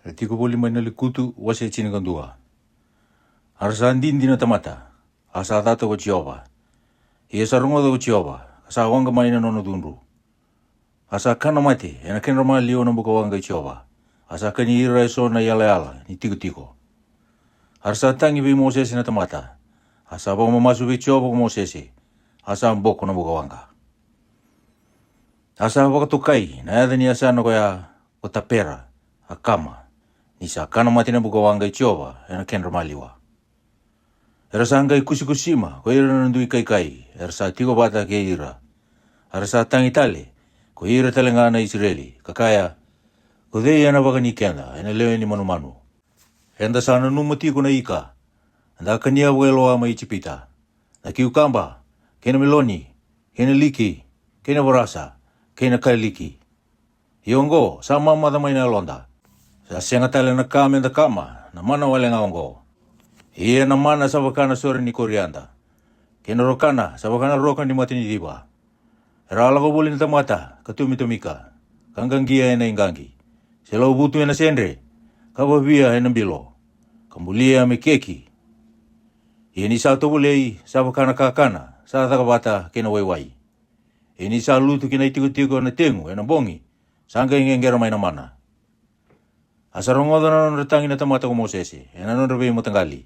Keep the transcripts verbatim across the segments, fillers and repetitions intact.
Na tiko voli mai na lekutu, wase tinikadua. A ra sa didi na tamata, a sa cata ko Jiova. Ia sa rogoca ko Jiova, ka sa waqa mai na nona cudru. A sa kana mate e na kedra maliwa na bukawaqa i Jiova, a sa kani ira e so na iyalayala ni tikotiko. A ra sa tagi vei Mosese na tamata, a sa vakamamasu vei Jiova ko Mosese, a sa boko na bukawaqa. A sa vakatokai na yaca ni yasana koya ko Tapera, a Kama, ni sa kana mate na bukawaqa i Jiova e na kedra maliwa. Era sa qai kusikusima ko ira na dui kaikai era sa tiko vata kei ira. A ra sa tagi tale ko ira tale ga na Isireli, ka kaya, Ko cei e na vakani keda e na lewe ni manumanu? Eda sa nanuma tiko na ika eda a kania vakailoa mai Ijipita, na kiukaba, kei na meloni, kei na liki, kei na varasa, kei na kaliki. Ia oqo sa mamaca mai na yaloda, sa sega tale na ka me da kama na mana wale ga oqo. Ia na mana sa vaka na sore ni koriada, kei na rokana sa vaka na roka ni mataniciva. Era a lako voli na tamata ka tomitomika, ka qaqia e na iqaqi, se lauvutu e na sedre, ka vavia e na bilo, ka bulia me keki. Ia ni sa tovolei sa vaka na kakana sa caka vata kei na waiwai. Ia ni sa lutu ki na itikotiko na tegu e na bogi, sa qai qeqera mai na mana. A sa rogoca na nodra tagi na tamata ko Mosese e na nodra veimataqali,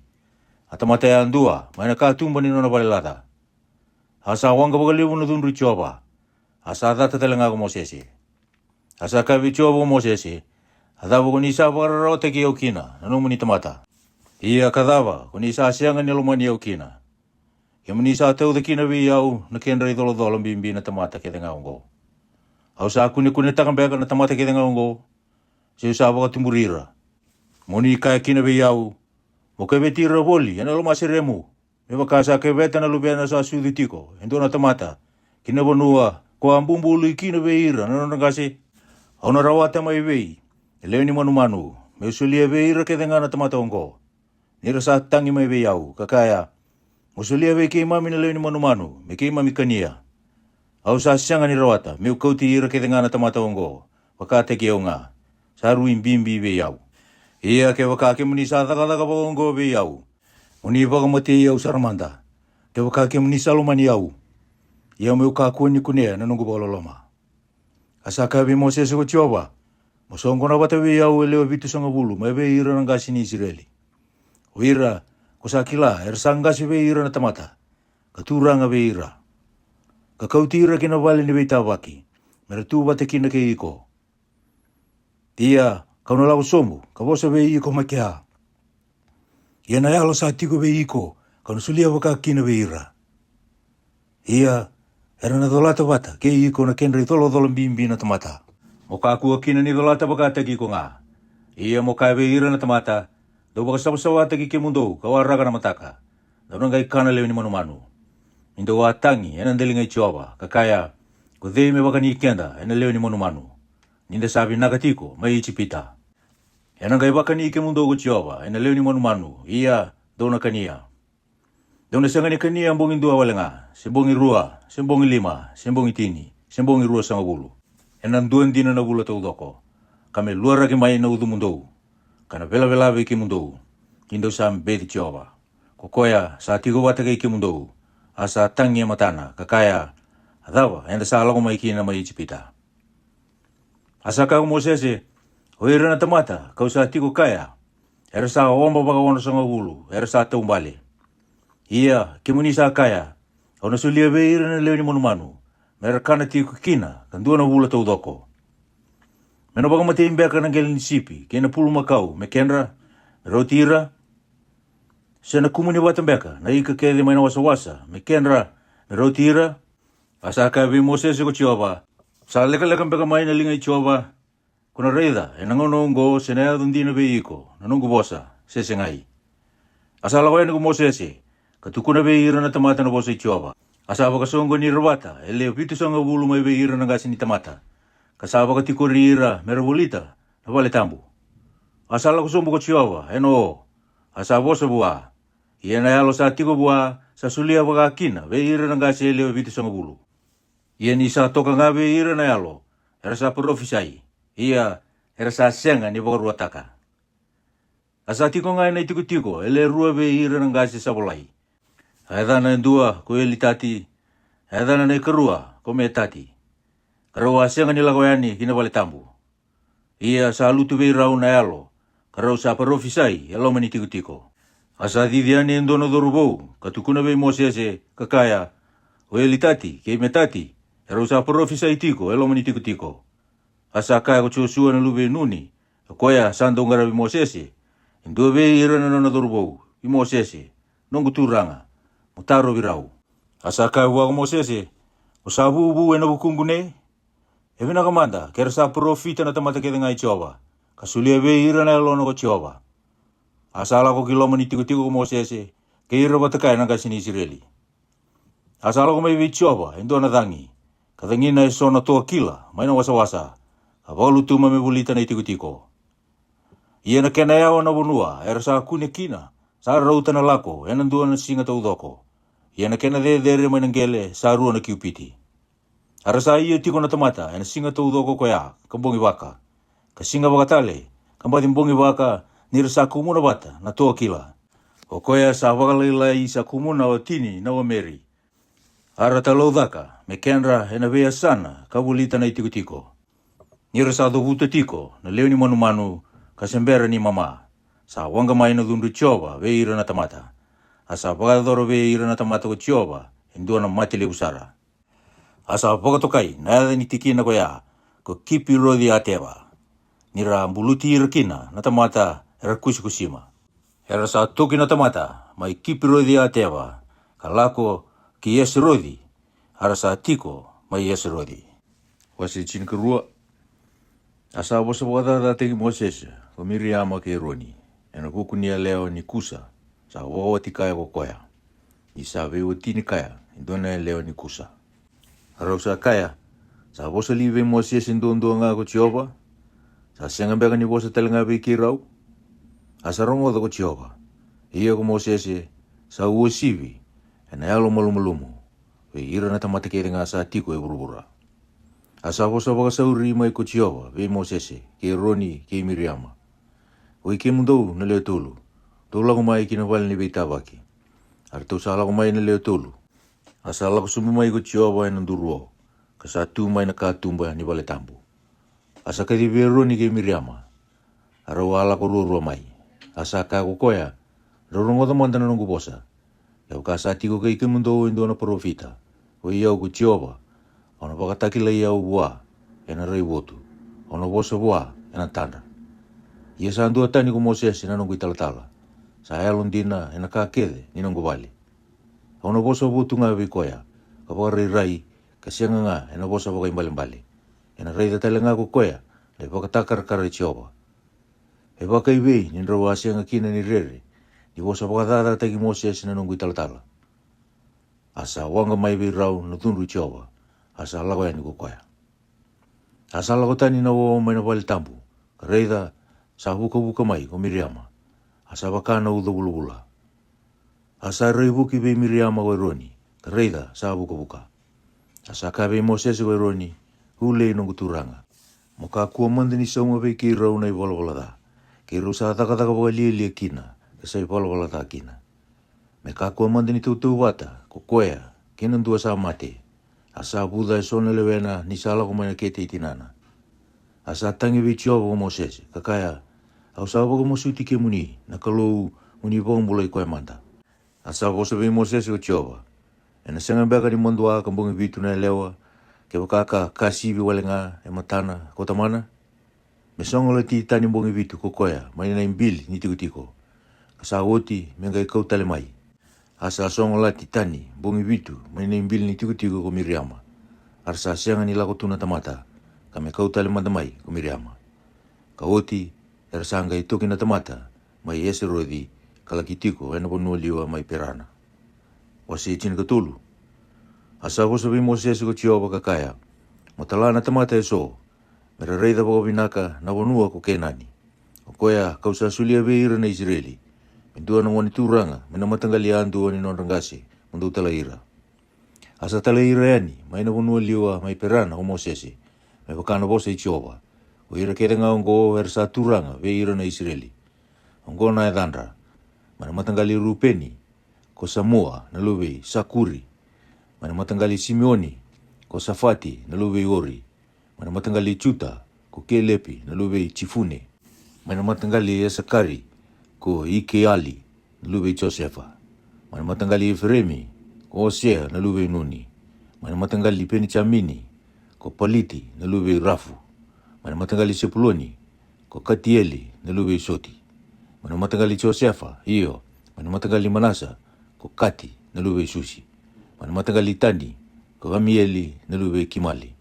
a tamata yadua mai na katuba ni nona vale laca. A sa waqa vakalevu na cudru i Jiova, a sa cata tale ga ko Mosese. A sa kaya vei Jiova ko Mosese, A cava ko ni sa vakararawataki au kina na nomuni tamata? Ia ka cava ko ni sa sega ni lomani au kina? Kemuni sa tauca kina vei au na kedra icolacola bibi na tamata kece ga oqo. Au sa kunekunetaka beka na tamata kece ga oqo, se au sa vakatuburi ira? Mo ni kaya kina vei au, Mo keveti ira voli e na lomaseremu, me vaka sa keveta na luvena sa sucu tiko e dua na tamata ki na vanua ko a bubului kina vei ira na nodra qase. Au na rawata mai vei na lewe ni manumanu me'u solia vei ira kece ga na tamata oqo, ni ra sa tagi mai vei au, ka kaya, Mo solia vei keimami na lewe ni manumanu me keimami kania. Au sa sega ni rawata me'u kauti ira kece ga na tamata oqo vakataki au ga, sa rui bibi vei au. Ia kevaka kemuni sa cakacaka vakaoqo vei au, mo ni vakamatei au sara mada, kevaka kemuni sa lomani au, ia me'u kakua ni kunea na noqu vakaloloma. A sa kaya vei Mosese ko Jiova, Mo soqona vata vei au e lewe vitusagavulu mai vei ira na qase ni Isireli, o ira ko sa kila era sa qase vei ira na tamata, ka turaga vei ira, ka kauti ira ki na vale ni veitavaki, me ra tu vata kina kei iko. Ia ka'u na lako sobu ka vosa vei iko mai kea. Ia na yalo sa tiko vei iko ka'u na solia vaka kina vei ira. Ia era na colata vata kei iko na kedra icolacola bibi na tamata, mo kakua kina ni colata vakataki iko ga. Ia mo kaya vei ira na tamata, Dou vakasavasavataki kemudou ka waraka na mataka, dou na qai kana lewe ni manumanu. Ni dou a tagi e na daliga i Jiova, ka kaya, Ko cei me vakani keda e na lewe ni manumanu, ni da sa vinaka tiko mai Ijipita? E na qai vakani kemudou ko Jiova e na lewe ni manumanu, ia dou na kania. Dou na sega ni kania bogi dua wale ga, se bogi rua, se bogi lima, se bogi tini, se bogi ruasagavulu, e na dua dina na vula taucoko, ka me luaraki mai na ucumudou, ka na velavela vei kemudou, ni dou sa beci Jiova. Ko koya sa tiko vata kei kemudou, a sa tagi e matana, ka kaya, A cava eda sa lako mai kina mai Ijipita? A sa kaya ko Mosese, O ira na tamata ka'u sa tiko kaya, era sa oba vakaonosagavulu era sa taubale. Ia kemuni sa kaya, Au na solia vei ira na lewe ni manumanu, me ra kana tiko kina ka dua na vula taucoko. Me na vakamatei beka na qele ni sipi kei na pulumakau me kedra, me rauti ira? Se na kumuni vata beka na ika kece mai na wasawasa me kedra, me rauti ira? A sa kaya vei Mosese ko Jiova, Sa lekaleka beka mai na liga i Jiova? Ko na raica e na gauna oqo se na yaco dina vei iko na noqu vosa, se segai? A sa lako yani ko Mosese, ka tukuna vei ira na tamata na vosa i Jiova. A sa vakasoqoni ira vata e lewe vitusagavulu mai vei ira na qase ni tamata, ka sa vakatikori ira me ra volita na vale tabu. A sa lako sobu ko Jiova e na o, a sa vosa vua. Ia na yalo sa tiko vua sa solia vaka kina vei ira na qase e lewe vitusagavulu. Ia ni sa toka ga vei ira na yalo, era sa parofisai, ia era sa sega ni vakaruataka. A sa tiko ga ena itikotiko e le rua vei ira na qase sa volai. A yacana e dua ko Elitati, a yacana na ikarua ko Metati. Ka rau a sega ni lako yani ki na vale tabu. Ia sa lutu vei rau na yalo, ka rau sa parofisai e loma ni tikotiko. A sa cici yani e dua na cauravou ka tukuna vei Mosese, ka kaya, O Elitati kei Metati, e rau sa parofisai tiko e loma ni tikotiko. A sa kaya ko Josua na luve i Nuni, o koya sa dau qaravi Mosese, e dua vei ira na nona cauravou, i Mosese, noqu turaga, mo tarovi rau. A sa kaya vua ko Mosese, Ko sa vuvu ena vukuqu ne? E vinaka mada ke ra sa parofita na tamata kece ga i Jiova, ka solia vei ira na yalona ko Jiova. A sa lako ki loma ni tikotiko ko Mosese, kei ira vata kaya na qase ni Isireli. A sa lako mai vei Jiova e dua na cagi, ka cagina e so na toa kila mai na wasawasa, ka vakalutuma me volita na itikotiko. Ia na kena yawa na vanua era sa kune kina sa rauta na lako ena dua na siga taucoko. Ia na kena cecere mai na qele sa rua na kiupiti. A ra sa ia tiko na tamata ena siga taucoko koya ka bogi vaka, ka siga vakatale, ka baci bogi vaka, ni ra sa kumuna vata na toa kila, o koya sa vakalailai sa kumuna o Tini na Omeri. A ra talaucaka me kedra ena veiyasana ka volita na itikotiko. Ni ra sa covuta tiko na lewe ni manumanu ka se bera ni mama, sa waqa mai na cudru i Jiova vei ira na tamata. A sa vakayacora vei ira na tamata ko Jiova e dua na mate levu sara. A sa vakatokai na yaca ni tikina koya ko Kipiroci Ateva, ni ra buluti ira kina na tamata era kusikusima. Era sa toki na tamata mai Kipiroci Ateva, ka lako ki Eseroci, a ra sa tiko mai Eseroci. Wase tinikarua. A sa vosa vakacacataki Mosese ko Miriama kei Eroni ena vuku ni yalewa ni Kusa, sa vakawati kaya ko koya, ni sa veiwatini kaya e dua na yalewa ni Kusa. A rau sa kaya, Sa vosa li vei Mosese duadua ga ko Jiova? Sa sega beka ni vosa tale ga vei keirau? A sa rogoca ko Jiova, ia ko Mosese sa uasivi ena yalo malumalumu vei ira na tamata kece ga sa tiko e vuravura. A sa vosa vakasauri mai ko Jiova vei Mosese kei Eroni kei Miriama, Oi kemudou na lewe tolu, dou lako mai ki na vale ni veitavaki. A ratou sa lako mai na lewe tolu. A sa lako sobu mai ko Jiova ena duruo, ka sa tu mai na katuba ni vale tabu. A sa kacivi Eroni kei Miriama, a rau a lako ruarua mai. A sa kaya ko koya, Drau rogoca mada na noqu vosa. Kevaka sa tiko kei kemudou e dua na parofita, oi au ko Jiova, au na vakatakilai au vua ena raivotu, au na vosa vua ena tadra. Ia sa duatani ko Mosese na noqu italatala, sa yalodina ena ka kece ni noqu vale. Au na vosa votu ga vei koya, ka vakarairai, ka sega ga ena vosa vakaibalebale. Ena raica tale ga ko koya na ivakatakarakara i Jiova. E vakaivei ni drau a sega kina ni rere ni vosa vakacacataki Mosese na noqu italatala? A sa waqa mai vei rau na cudru i Jiova, a sa lako yani ko koya. A sa lako tani na o mai na vale tabu, ka raica, sa vukavuka mai ko Miriama, a sa vaka na uca vulavula. A sa raivuki vei Miriama ko Eroni, ka raica, sa vukavuka. A sa kaya vei Mosese ko Eroni, Ulei noqu turaga, mo kakua mada ni sauma vei keirau na ivalavala ca, keirau sa cakacaka vakalialia kina, ka sa ivalavala ca kina. Me kakua mada ni tautauvata ko koya kei na dua sa mate, a sa vuca e so na lewena ni sa lako mai na kete i tinana. A sa tagi vei Jiova ko Mosese, ka kaya, Au sa vakamasuti kemuni na Kalou, mo ni vakabulai koya mada. A sa vosa vei Mosese ko Jiova, Ena sega beka ni madua ka bogi vitu na yalewa, kevaka ka kasivi wale ga e matana ko tamana? Me sogolati tani bogi vitu ko koya mai na ibili ni tikotiko, ka sa oti me qai kau tale mai. A sa sogolati tani bogi vitu mai na ibili ni tikotiko ko Miriama. A ra sa sega ni lako tu na tamata, ka me kau tale mada mai ko Miriama. Ka oti, era sa qai toki na tamata mai Eseroci, ka laki tiko ena vanua liwa mai Perana. Wase tinikatolu. A sa vosa vei Mosese ko Jiova, ka kaya, Mo tala na tamata e so, me ra raica vakavinaka na vanua ko Kenani, o koya ka'u sa solia vei ira na Isireli, me dua na gone turaga mai na mataqali yadua ni nodra qase, mo dou talai ira. A sa talai ira yani mai na vanua liwa mai Perana ko Mosese, me vaka na vosa i Jiova, ko ira kece ga oqo era sa turaga vei ira na Isireli. Oqo na yacadra: mai na mataqali i Rupeni, ko Samua na luve i Sakuri; mai na mataqali i Simioni, ko Safati na luve i Ori; mai na mataqali i Juta, ko Kelepi na luve i Jifune; mai na mataqali i Isakari, ko Ikeali na luve i Josefa; mai na mataqali i Ifireimi, ko Osea na luve i Nuni; mai na mataqali i Penijamini, ko Paliti na luve i Rafu; mai na mataqali i Sepuloni, ko Katieli na luve i Soti; mai na mataqali i Josefa, io, mai na mataqali i Manasa, ko Kati na luve i Susi; mai na mataqali i Tani, ko Amieli na luve i Kimali;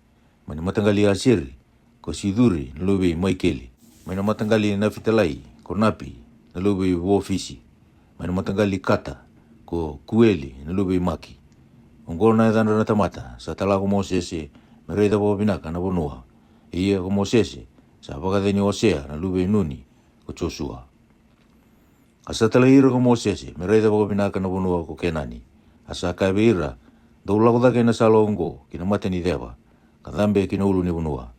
mai na mataqali i Aseri, ko Sicuri na luve i Maikeli; mai na mataqali i Nafitalai, ko Napi na luve i Vofisi; mai na mataqali i Kata, ko Kueli na luve i Maki. Oqo na yacadra na tamata sa tala ko Mosese me raica vakavinaka na vanua. Ia ko Mosese sa vakacacani Osea na luve i Nuni, ko Josua. A sa talai ira ko Mosese me raica vakavinaka na vanua ko Kenani. A sa kaya vei ira, Dou lako cake e na sala oqo ki na mata ni ceva, ka cabe ki na ulu ni vanua,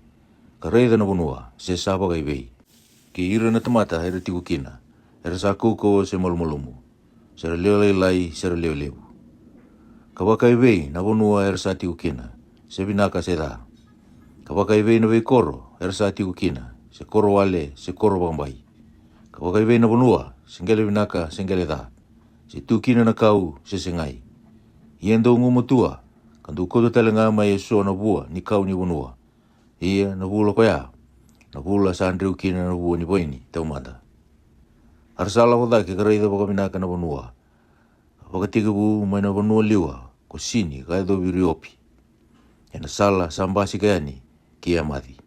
ka raica na vanua, se sa vakaevei, kei ira na tamata era tiko kina, era sa kaukauwa se malumalumu, se ra lewe lailai se ra lewe levu; ka vakaevei na vanua era sa tiko kina, se vinaka se ca; ka vakaevei na veikoro era sa tiko kina, se koro wale se koro vakabai; ka vakaevei na vanua, se qele vinaka se qele ca, se tu kina na kau se segai. Ia dou gumatua, ka dou kauta tale ga mai eso na vua ni kau ni vanua. Ia na vula ko ya, na vula sa dreu kina na vua ni vaini taumada. A ra sa lako cake ka raica vakavinaka na vanua, ka vakatekivu mai na vanua liwa ko Sini ka yacovi Riopi, e na sala sa basika yani ki Emaci.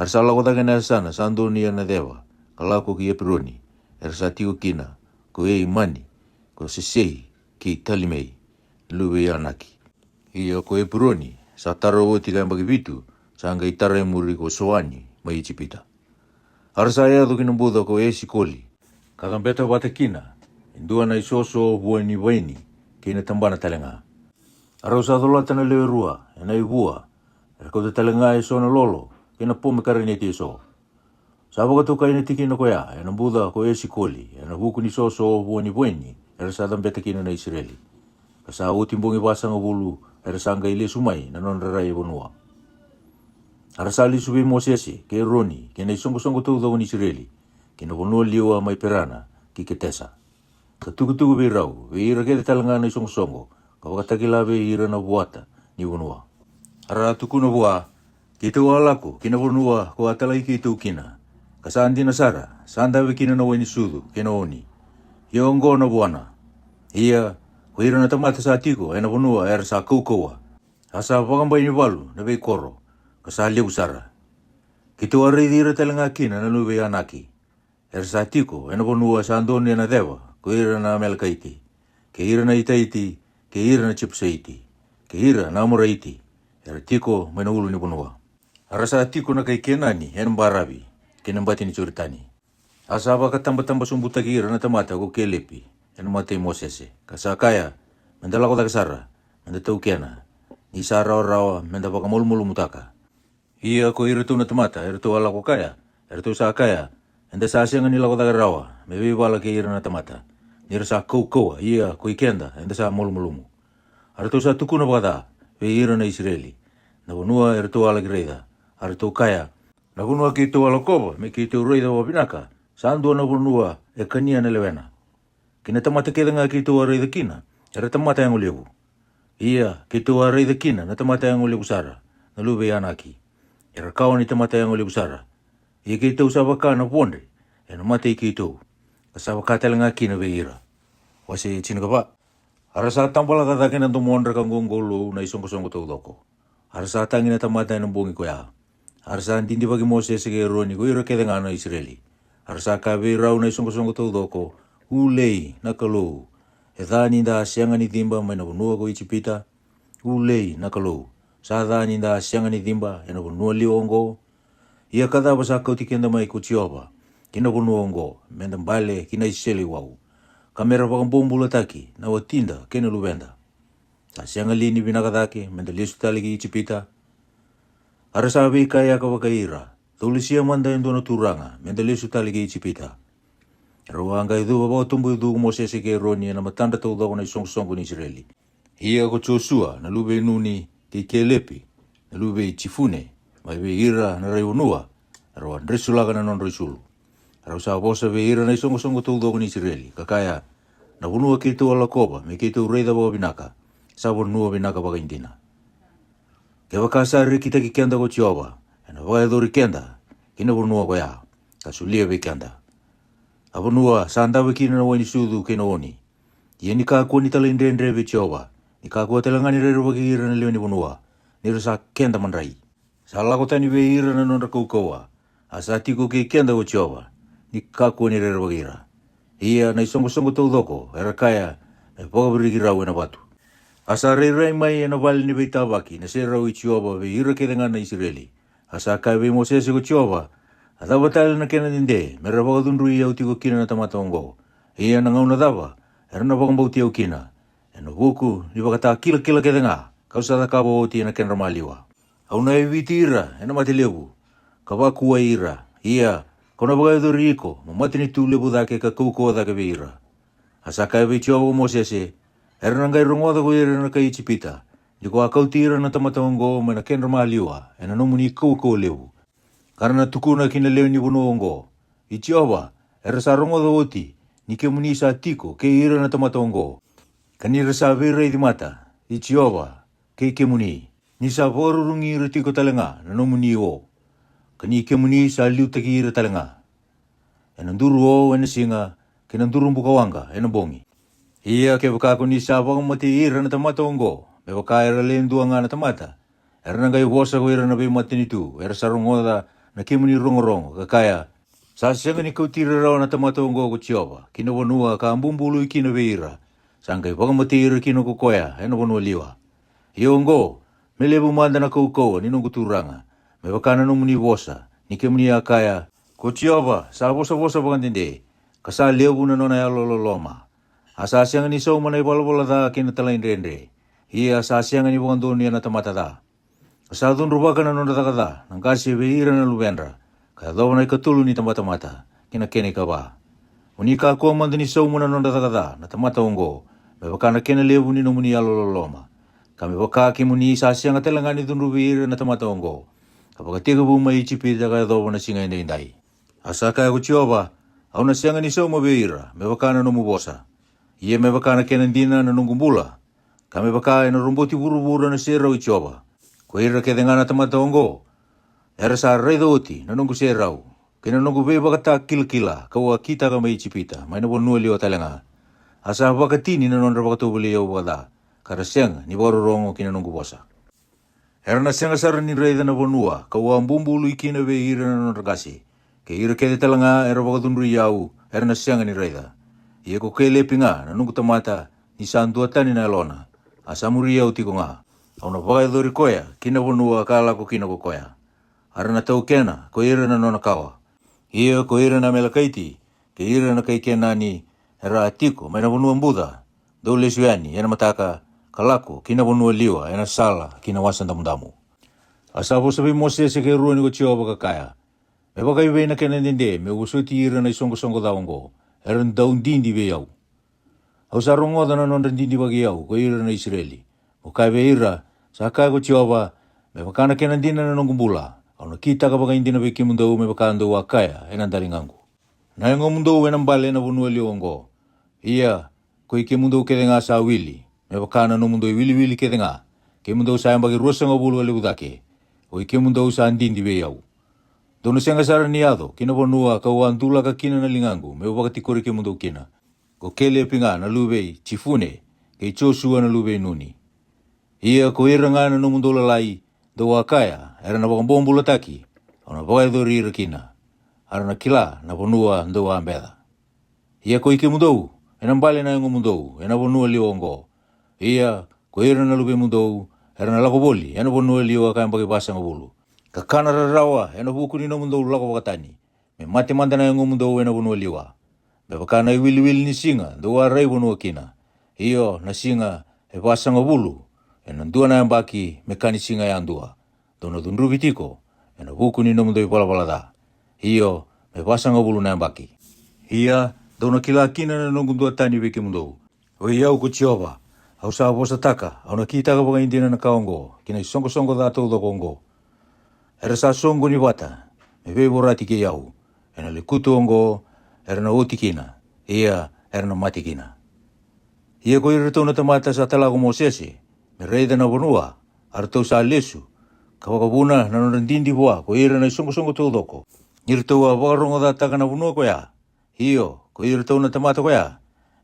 A ra sa lako cake na yasana sa donuya na ceva, ka lako ki Epironi; era sa tiko kina ko Eimani, ko Sesei, kei Talimei na luve i Anaki. Ia ko Epironi sa tara oti ka yabaki vitu, sa qai tara e muri ko Soani mai Ijipita. A ra sa yaco ki na buca ko Esikoli, ka cabeta vata kina e dua nai soso vua ni vaini kei na tabana tale ga. A rau sa colata na lewe rua e nai vua, era kauta tale ga eso na lolo kei na pomekaraneti eso. Sa vakatokai na tikina ko ya e na buca ko Esikoli, e na vuku ni soso vua ni vaini era sa cabeta kina na Isireli. Ka sa oti bogi vasagavulu era sa qai lesu mai na nodra rai vanua. A ra sa lesu vei Mosese kei Eroni kei nai soqosoqo taucoko ni Isireli, ki na vanua liwa mai Perana ki Ketesa, ka tukutuku vei rau, vei ira kece tale ga nai soqosoqo, ka vakatakila vei ira na vuata ni vanua. A ra tukuna vua, Keitou a lako ki na vanua ko a talai keitou kina, ka sa dina sara, sa dave kina na wai ni sucu kei na oni. Ia oqo na vuana. Ia ko ira na tamata sa tiko e na vanua era sa kaukauwa, a sa vakabai ni valu na veikoro, ka sa levu sara. Keitou a raici ira tale ga kina na luve i Anaki. Era sa tiko e na vanua sa donuya na ceva ko ira na Amalekaiti, kei ira na Itaiti, kei ira na Jepusaiti, kei ira na Amoraiti, era tiko mai na ulu ni vanua. A ra sa tiko na kai Kenani e na baravi, kei na bati ni Joritani. A sa vakatabataba sobutaki ira na tamata ko Kelepi e na mata i Mosese, ka sa kaya, Me da lako cake sara, me da taukena, ni sa rawarawa me da vakamalumalumutaka. Ia ko iratou na tamata eratou a lako kaya, eratou sa kaya, Eda sa sega ni lako cake rawa me veivala kei ira na tamata, ni ra sa kaukauwa; ia koi keda, eda sa malumalumu. A ratou sa tukuna vakaca vei ira na Isireli na vanua eratou a la'ki raica, a ratou kaya, Na vanua keitou a lakova me keitou raica vakavinaka, sa dua na vanua e kania na lewena. Kei na tamata kece ga keitou a raica kina, era tamata yago levu. Ia keitou a raica kina na tamata yago levu sara, na luve i Anaki, era kawa ni tamata yago levu sara. Ia keitou sa vaka na vodre e na mata i keitou, ka sa vaka tale ga kina vei ira. Wase tinikava. A ra sa tabalaka cake na domodra ka qoqolou na isoqosoqo taucoko. A ra sa tagi na tamata e na bogi koya. A ra sa didivaki Mosese kei Eroni ko ira kece ga na Isireli. A ra sa kaya vei rau na isoqosoqo taucoko, Ulei na Kalou, e ca ni da a sega ni ciba mai na vanua ko Ijipita? Ulei na Kalou, sa ca ni da a sega ni ciba e na vanua liwa oqo? Ia ka cava sa kauti keda mai ko Jiova ki na vanua oqo, me da bale ki nai seleiwau, ka me ra vakabobulataki na watida kei na luveda? Sa sega li ni vinaka cake me da lesu tale ki Ijipita? A ra sa veikayaka vakai ira, Dou lesia mada e dua na turaga me da lesu tale ki Ijipita. Rau a qai cuva vakatubuicu ko Mosese kei Eroni e na matadra taucoko na isoqosoqo ni Isireli. Ia ko Josua na luve i Nuni, kei Kelepi na luve i Jifune, mai vei ira na raivanua, rau a dresulaka na nodra isulu. Rau sa vosa vei ira na isoqosoqo taucoko ni Isireli, ka kaya, Na vanua keitou a lakova me keitou raica vakavinaka, sa vanua vinaka vakaidina. Kevaka sa rekitaki keda ko Jiova, e na vakayacori keda ki na vanua ko ya, ka solia vei keda. A vanua sa dave kina na wai ni sucu kei na oni. Ia ni kakua ni talaidredre vei Jiova, ni kakua tale ga ni rerevaki ira na lewe ni vanua, ni ra sa keda madrai. Sa lako tani vei ira na nodra kaukauwa, a sa tiko kei keda ko Jiova, ni kakua ni rerevaki ira. Ia na isoqosoqo taucoko era kaya, Me vakaviriki rau e na vatu. A sa rairai mai e na vale ni veitavaki na serau i Jiova vei ira kece ga na Isireli. A sa kaya vei Mosese ko Jiova, A cava tale na kena dede me ra vakacudrui au tiko kina na tamata oqo? Ia na gauna cava era na vakabauti au kina? E na vuku ni vakatakilakila kece ga ka'u sa cakava oti e na kedra maliwa. Au na yaviti ira e na mate levu, ka vakuwai ira. Ia, ka'u na vakayacori iko mo matanitu levu cake ka kaukauwa cake vei ira. A sa kaya vei Jiova ko Mosese, Era na qai rogoca ko ira na kai Ijipita, ni ko a kauti ira na tamata oqo mai na kedra maliwa e na nomuni kaukauwa levu. Ka ra na tukuna ki na lewe ni vanua oqo, I Jiova, era sa rogoca oti ni kemuni sa tiko kei ira na tamata oqo, ka ni ra sa veiraici mata, I Jiova, kei kemuni, ni sa vakarurugi ira tiko tale ga na nomuni o, ka ni kemuni sa liutaki ira tale ga. E na duru o e na siga, kei na duru bukawaqa e na bogi. Ia kevaka ko ni sa vakamatei ira na tamata oqo, me vaka era le dua ga na tamata, era na qai vosa ko ira na veimatanitu era sa rogoca na kemuni rogorogo, ka kaya, Sa sega ni kauti ira rawa na tamata oqo ko Jiova ki na vanua ka a bubului kina vei ira, sa qai vakamatei ira kina ko koya e na vanua liwa. Ia oqo, me levu mada na kaukauwa ni noqu turaga, me vaka na nomuni vosa, ni kemuni a kaya, Ko Jiova sa vosavosa vakadede, ka sa levu na nona yalololoma. A sa sega ni sauma na ivalavala ca kei na talaidredre. Ia sa sega ni vakadonuya na tamata ca. Ka sa cudruvaka na nodra caka ca na qase vei ira na luvedra, ka yacova na ikatolu ni tabatamata ki na kena ikava. Mo ni kakua mada ni sauma na nodra caka ca na tamata oqo, me vaka na kena levu ni nomuni yalololoma. Ka me vaka kemuni sa sega tale ga ni cudruvi ira na tamata oqo, ka vakatekivu mai Ijipita ka yacova na siga edaidai. A sa kaya ko Jiova, Au na sega ni sauma vei ira me vaka na nomu vosa, ia me vaka na kena dina na noqu bula, ka me vaka e na roboti vuravura na serau i Jiova. Ko ira kece ga na tamata oqo, era sa raica oti na noqu serau, kei na noqu veivakatakilakila ka'u a kitaka mai Ijipita, mai na vanua liwa tale ga. A sa vakatini na nodra vakatovolei au vakaca, ka ra sega ni vakarorogo ki na noqu vosa. Era na sega sara ni raica na vanua ka'u a bubului kina vei ira na nodra qase, kei ira kece tale ga era vakacudrui au, era na sega ni raica. Ia ko Kelepi ga na noqu tamata, ni sa duatani na yalona, a sa muri au tiko ga, au na vakayacori koya ki na vanua ka lako kina ko koya. A ra na taukena ko ira na nona kawa. Ia ko ira na Amelekaiti, kei ira na kai Kenani, era a tiko mai na vanua buca, dou lesu yani e na mataka, ka lako ki na vanua liwa e na sala ki na Wasa Damudamu. A sa vosa vei Mosese kei Eroni ko Jiova, ka kaya, Me vakaivei na kena dede me'u vosoti ira na isoqosoqo ca oqo, era dau didi vei au? Au sa rogoca na nodra didivaki au ko ira na Isireli, mo kaya vei ira, Sa kaya ko Jiova, Me vaka na kena dina na noqu bula, au na kitaka vakaidina vei kemudou me vaka dou a kaya e na daligaqu. Na yagomudou ena bale ena vanua liwa oqo. Ia, ko i kemudou kece ga sa wili, me vaka na nomudou i wiliwili kece ga, kemudou sa yabaki ruasagavulu ka levu cake, o i kemudou sa didi vei au. Dou na sega sara ni yaco ki na vanua ka'u a dulaka kina na ligaqu me'u vakatikori kemudou kina, ko Kelepi ga na luve i Jifune, kei Josua na luve i Nuni. Ia ko ira ga na nomudou lalai, dou a kaya, era na vakabobulataki, au na vakayacori ira kina, a ra na kila na vanua dou a beca. Ia ko i kemudou, ena bale na yagomudou ena vanua liwa oqo. Ia ko ira na luvemudou, era na lako voli ena vanua liwa ka yabaki vasagavulu, ka kana rarawa ena vuku ni nomudou lako vakatani, me mate mada na yagomudou ena vanua liwa. Me vaka na iwiliwili ni siga dou a rai vanua kina, io, na siga e vasagavulu ena dua na yabaki me ka ni siga yadua, dou na cudruvi tiko ena vuku ni nomudou ivalavala ca, io, me vasagavulu na yabaki. Ia, Dou na kila kina na noqu duatani vei kemudou. Oi au ko Jiova, au sa vosataka, au na kitaka vakaidina na ka oqo, ki na isoqosoqo ca taucoko oqo. Era sa soqoni vata, me veivorati kei au, ena lekutu oqo, era na oti kina, ia era na mate kina. Ia ko iratou na tamata sa tala ko Mosese, me raica na vanua, a ratou sa lesu, ka vakavuna na nodra didi vua ko ira na isoqosoqo taucoko. Ni ratou a vakarogocataka na vanua koya. Io, ko iratou na tamata koya,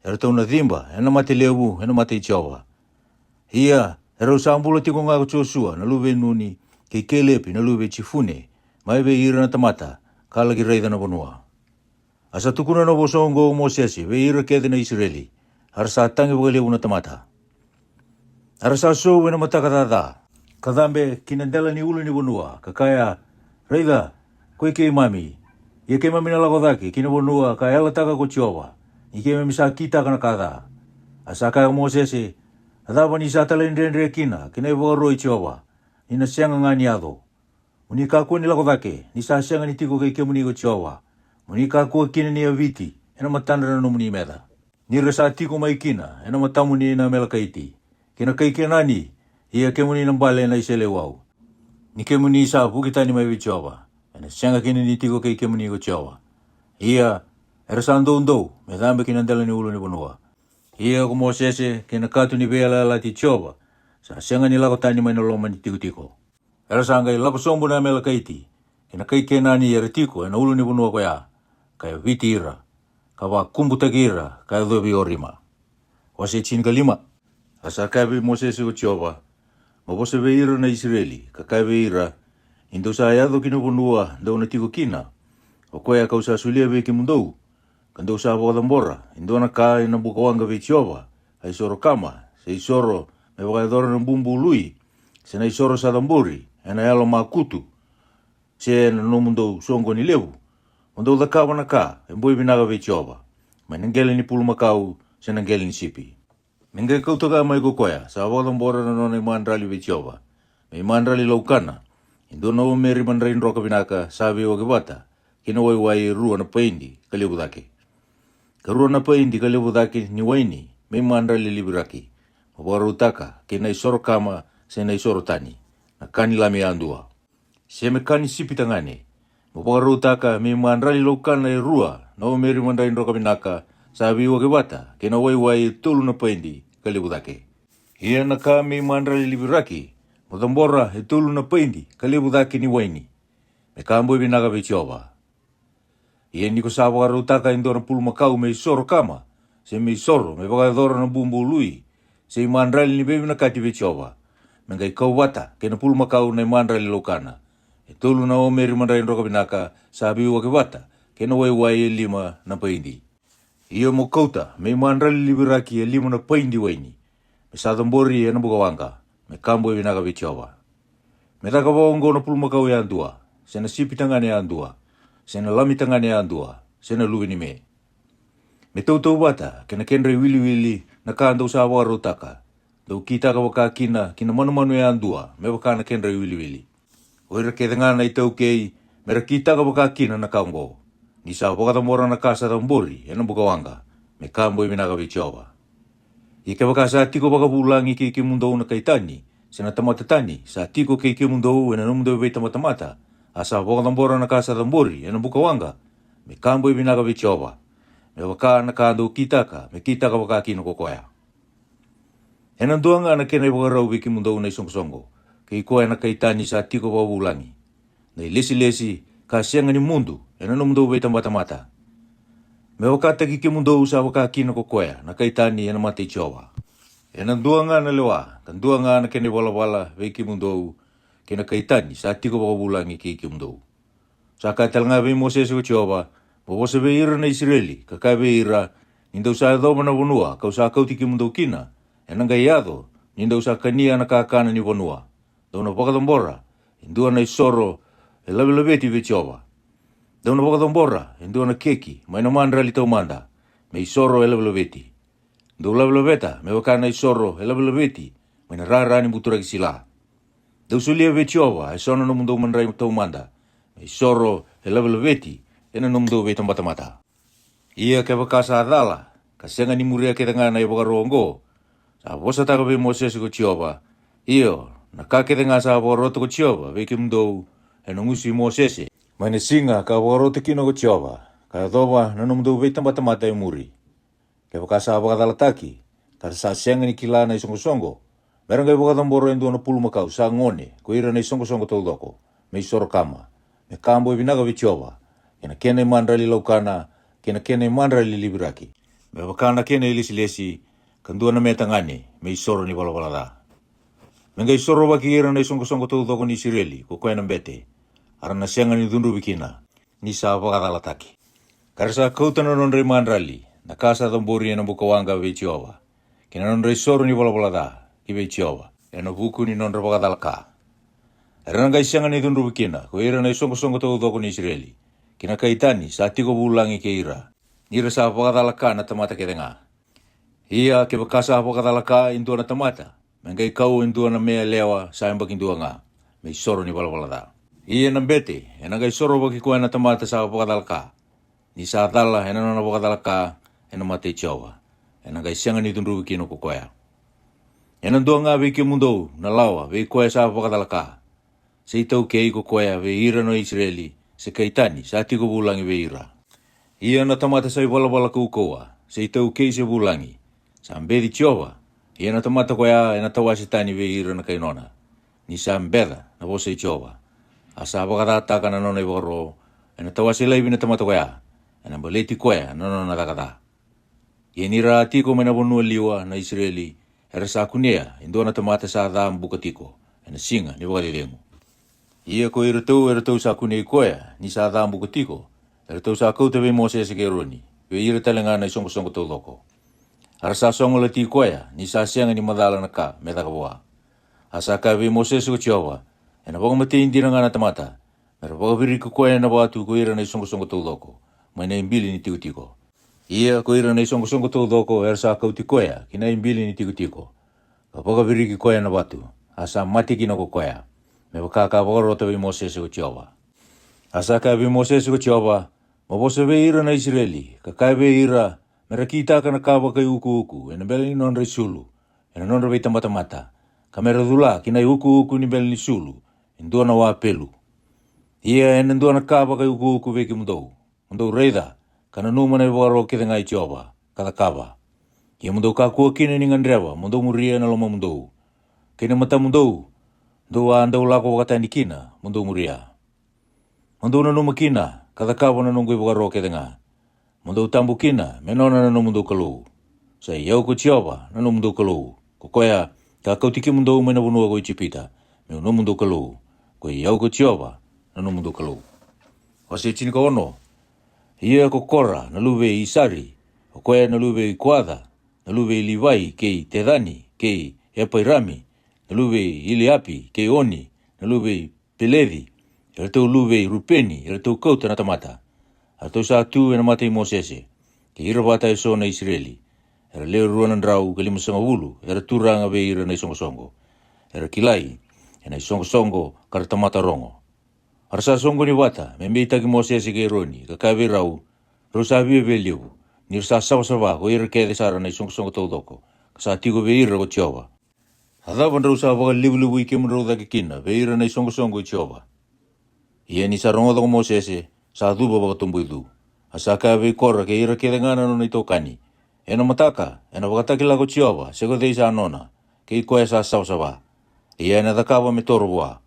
eratou na ciba ena mate levu ena mata i Jiova. Ia, erau sa bula tiko ga ko Josua na luve i Nuni, kei Kelepi na luve i Jifune, mai vei ira na tamata, ka laki raica na vanua. A sa tukuna na vosa oqo o Mosese vei ira kece na Isireli, a ra sa tagi vakalevu na tamata. A ra sa sou ena mataka caca, ka cabe ki na dela ni ulu ni vanua, ka kaya, raica, ko i keimami, ia keimami na lako cake ki na vanua ka yalataka ko Jiova, ni keimami sa kitaka na ka ca. A sa kaya ko Mosese, a cava ni sa talaidredre kina ki na ivakaro i Jiova, ni na sega ga ni yaco? Mo ni kakua ni lako cake, ni sa sega ni tiko kei kemuni ko Jiova. Mo ni kakua kina ni yaviti ena matadra na nomuni meca, ni ra sa tiko mai kina ena matamuni na Amelekaiti, kei na kai Kenani, ia kemuni na bale na iseleiwau. Ni kemuni sa vuki tani mai vei Jiova, ena sega kina ni tiko kei kemuni ko Jiova. Ia, era sa doudou me cabe ki na dela ni ulu ni vanua. Ia ko Mosese kei na kato ni veiyalayalati i Jiova, sa sega ni lako tani mai na loma ni tikotiko. Era sa qai lako sobu na Amelekaiti kei na kai Kenani era tiko ena ulu ni vanua koya, ka yaviti ira, ka vakubutaki ira ka yacovi Orima. Wase tinikalima. A sa kaya vei Mosese ko Jiova, mo vosa vei ira na Isireli, ka kaya vei ira, ni dou sa yaco ki na vanua dou na tiko kina, o koya kau sa solia vei kemudou, ka dou sa vakacabora e dua na ka ena bukawaqa vei Jiova, a isoro kama, se isoro me vakayacora na bubului, se na isoro sa cabori ena yalo makutu, se na nomudou soqoni levu, mo dou cakava na ka e boi vinaka vei Jiova, mai na qele ni pulumakau se na qele ni sipi. Me qai kauta ga mai ko koya sa vakacabora na nona imadrali vei Jiova, me imadrali laukana, e dua na omeri madrai droka vinaka sa veiwaki vata kei na waiwai e rua na paidi ka levu cake, ka rua na paidi ka levu cake ni waini, me imadrali liviraki, mo vakarautaka kei na isoro kama se na isoro tani, na ka ni lami yadua, se me ka ni sipi tagane. Mo vakarautaka me imadrali laukana e rua na omeri madrai droka vinaka sa veiwaki vata kei na waiwai e tolu na paidi ka levu cake. Ia na ka me imadrali liviraki, mo cabora e tolu na paidi ka levu cake ni waini, me ka boi vinaka vei Jiova. Ia ni ko sa vakarautaka e dua na pulumakau me isoro kama, se me isoro me vakayacora na bubului, se imadrali ni veivinakati vei Jiova, me qai kau vata kei na pulumakau na imadrali laukana, e tolu na omeri madrai droka vinaka sa veiwaki vata kei na waiwai e lima na paidi. Ia mo kauta me imadrali liviraki e lima na paidi waini, me sa cabori ena bukawaqa, me ka boi vinaka vei Jiova. Me caka vakaoqo na pulumakau yadua, se na sipi tagane yadua, se na lami tagane yadua, se na luve ni me. Me tautauvata kei na kedra iwiliwili na ka dou sa vakarautaka, dou kitaka vaka kina ki na manumanu yadua me vaka na kedra iwiliwili. O ira kece ga na itaukei me ra kitaka vaka kina na ka oqo, ni sa vakacabora na ka sa cabori ena bukawaqa, me ka boi vinaka vei Jiova. Ia kevaka sa tiko vakavulagi kei kemudou na kai tani, se na tamata tani sa tiko kei kemudou ena nomudou veitamatamata, a sa vakacabora na ka sa cabori ena bukawaqa, me ka boi vinaka vei Jiova, me vaka na ka dou kitaka me kitaka vaka kina ko koya. Ena dua ga na kena ivakarau vei kemudou na isoqosoqo, kei koya na kai tani sa tiko vakavulagi, na ilesilesi ka sega ni mudu ena nomudou veitamatamata, me vakataki kemudou sa vaka kina ko koya na kai tani ena mata i Jiova. Ena dua ga na lewa ka dua ga na kena ivalavala vei kemudou kei na kai tani sa tiko vakavulagi kei kemudou. Sa kaya tale ga vei Mosese ko Jiova, mo vosa vei ira na Isireli, ka kaya vei ira, ni dou sa yacova na vanua kau sa kauti kemudou kina, ena qai yaco ni dou sa kania na kakana ni vanua, dou na vakacabora e dua na isoro e lavelaveti vei Jiova. Dou na vakacabora e dua na keki mai na madrali taumada, me isoro e lavelaveti. Dou lavelaveta me vaka na isoro e lavelaveti mai na rara ni buturaki sila. Dou solia vei Jiova eso na nomudou madrai taumada, me isoro e lavelaveti ena nomudou veitabatamata. Ia kevaka sa cala, ka sega ni muria kece ga na ivakaro oqo, sa vosataka vei Mosese ko Jiova, io, na ka kece ga sa vakarota ko Jiova vei kemudou e na gusu i Mosese, mai na siga ka vakarota kina ko Jiova, ka yacova na nomudou veitabatamata e muri. Kevaka sa vakacalataki, ka ra sa sega ni kila na isoqosoqo, me ra qai vakacabora e dua na pulumakau sa gone ko ira na isoqosoqo taucoko, me isoro kama, me ka boi vinaka vei Jiova, kei na kena imadrali laukana, kei na kena imadrali liviraki, me vaka na kena ilesilesi, ka dua na me tagane, me isoro ni valavala ca. Me qai sorovaki ira na isoqosoqo taucoko ni Isireli ko koya na bete, a ra na sega ni cudruvi kina, ni sa vakacalataki. Ka ra sa kauta na nodra imadrali, na ka sa cabori e na bukawaqa vei Jiova, kei na nodra isoro ni valavala ca ki vei Jiova, e na vuku ni nodra vakacalaka. Era na qai sega ni cudruvi kina ko ira na isoqosoqo taucoko ni Isireli, kei na kai tani sa tiko vulagi kei ira, ni ra sa vakacalaka na tamata kece ga. Ia kevaka sa vakacalaka e dua na tamata, me qai kau e dua na me yalewa sa yabaki dua ga, me isoro ni valavala ca. Ia na bete e na qai sorovaki koya na tamata sa vakacalaka, ni sa cala e na nona vakacalaka e na mata i Jiova, e na qai sega ni cudruvi kina ko koya. E na dua ga vei kemudou na lawa vei koya sa vakacalaka, se itaukei ko koya vei ira na Isireli, se kai tani sa tiko vulagi vei ira. Ia na tamata sa ivalavala kaukauwa, se itaukei se vulagi, sa beci Jiova, ia na tamata koya e na tawase tani vei ira na kai nona, ni sa beca na vosa i Jiova. A sa vakacataka na nona ivakaro, e na tawase laivi na tamata koya, e na baleti koya na nona caka ca. Ia ni ra a tiko mai na vanua liwa na Isireli, era sa kunea e dua na tamata sa ca buka tiko, e na siga ni vakacecegu. Ia ko iratou eratou sa kunei koya ni sa ca buka tiko, eratou sa kauta vei Mosese kei Eroni, vei ira tale ga na isoqosoqo taucoko. A ra sa sogolati koya ni sa sega ni macala na ka me caka vua. A sa kaya vei Mosese ko Jiova, e na vakamatei dina ga na tamata, me ra vakaviriki koya e na vatu ko ira na isoqosoqo taucoko, mai na ibili ni tikotiko. Ia ko ira na isoqosoqo taucoko era sa kauti koya ki na ibili ni tikotiko, ka vakaviriki koya na vatu, a sa mate kina ko koya, me vaka ka vakarota vei Mosese ko Jiova. A sa kaya vei Mosese ko Jiova, mo vosa vei ira na Isireli, ka kaya vei ira, me ra kitaka na ka vakaiukuuku e na bele ni nodra isulu, e na nodra veitabatamata, ka me ra cula ki na iukuuku ni bele ni sulu, e dua na wa pelu. Ia e na dua na ka vakaiukuuku vei kemudou, mo dou raica, ka nanuma na ivakaro kece ga i Jiova, ka cakava. Ia mo dou kakua kina ni gadreva mo dou muria na lomamudou, kei na matamudou dou a dau lako vakatani kina mo dou muria. Mo dou nanuma kina, ka cakava na noqu ivakaro kece ga. Mo dou tabu kina me nona na nomudou Kalou. Sa i au ko Jiova na nomudou Kalou, ko koya ka kauti kemudou mai na vanua ko Ijipita, meu nomudou Kalou. Ko i au ko Jiova na nomudou Kalou. Wase tinikaono. Ia ko Kora na luve i Isari, o koya na luve i Koaca, na luve i Livai, kei Tecani, kei Epairami, na luve i Iliapi, kei Oni, na luve i Peleci, eratou luve i Rupeni, eratou kauta na tamata. Eratou sa tu e na mata i Mosese kei ira vata e so na Isireli, era lewe rua na drau ka limasagavulu era turaga vei ira na isoqosoqo, era kilai e na isoqosoqo ka ra tamata rogo. A ra sa soqoni vata me beitaki Mosese kei Eroni, ka kaya vei rau, rau sa viavia levu, ni ra sa savasava ko ira kece sara na isoqosoqo taucoko, ka sa tiko vei ira ko Jiova. A cava drau sa vakalevulevui kemudrau cake kina vei ira na isoqosoqo i Jiova? Ia ni sa rogoca ko Mosese, sa cuva vakatoboicu. A sa kaya vei Kora kei ira kece ga na nona itokani, e na mataka e na vakatakila ko Jiova se ko cei sa nona, kei koya sa savasava. Ia e na cakava me toro vua.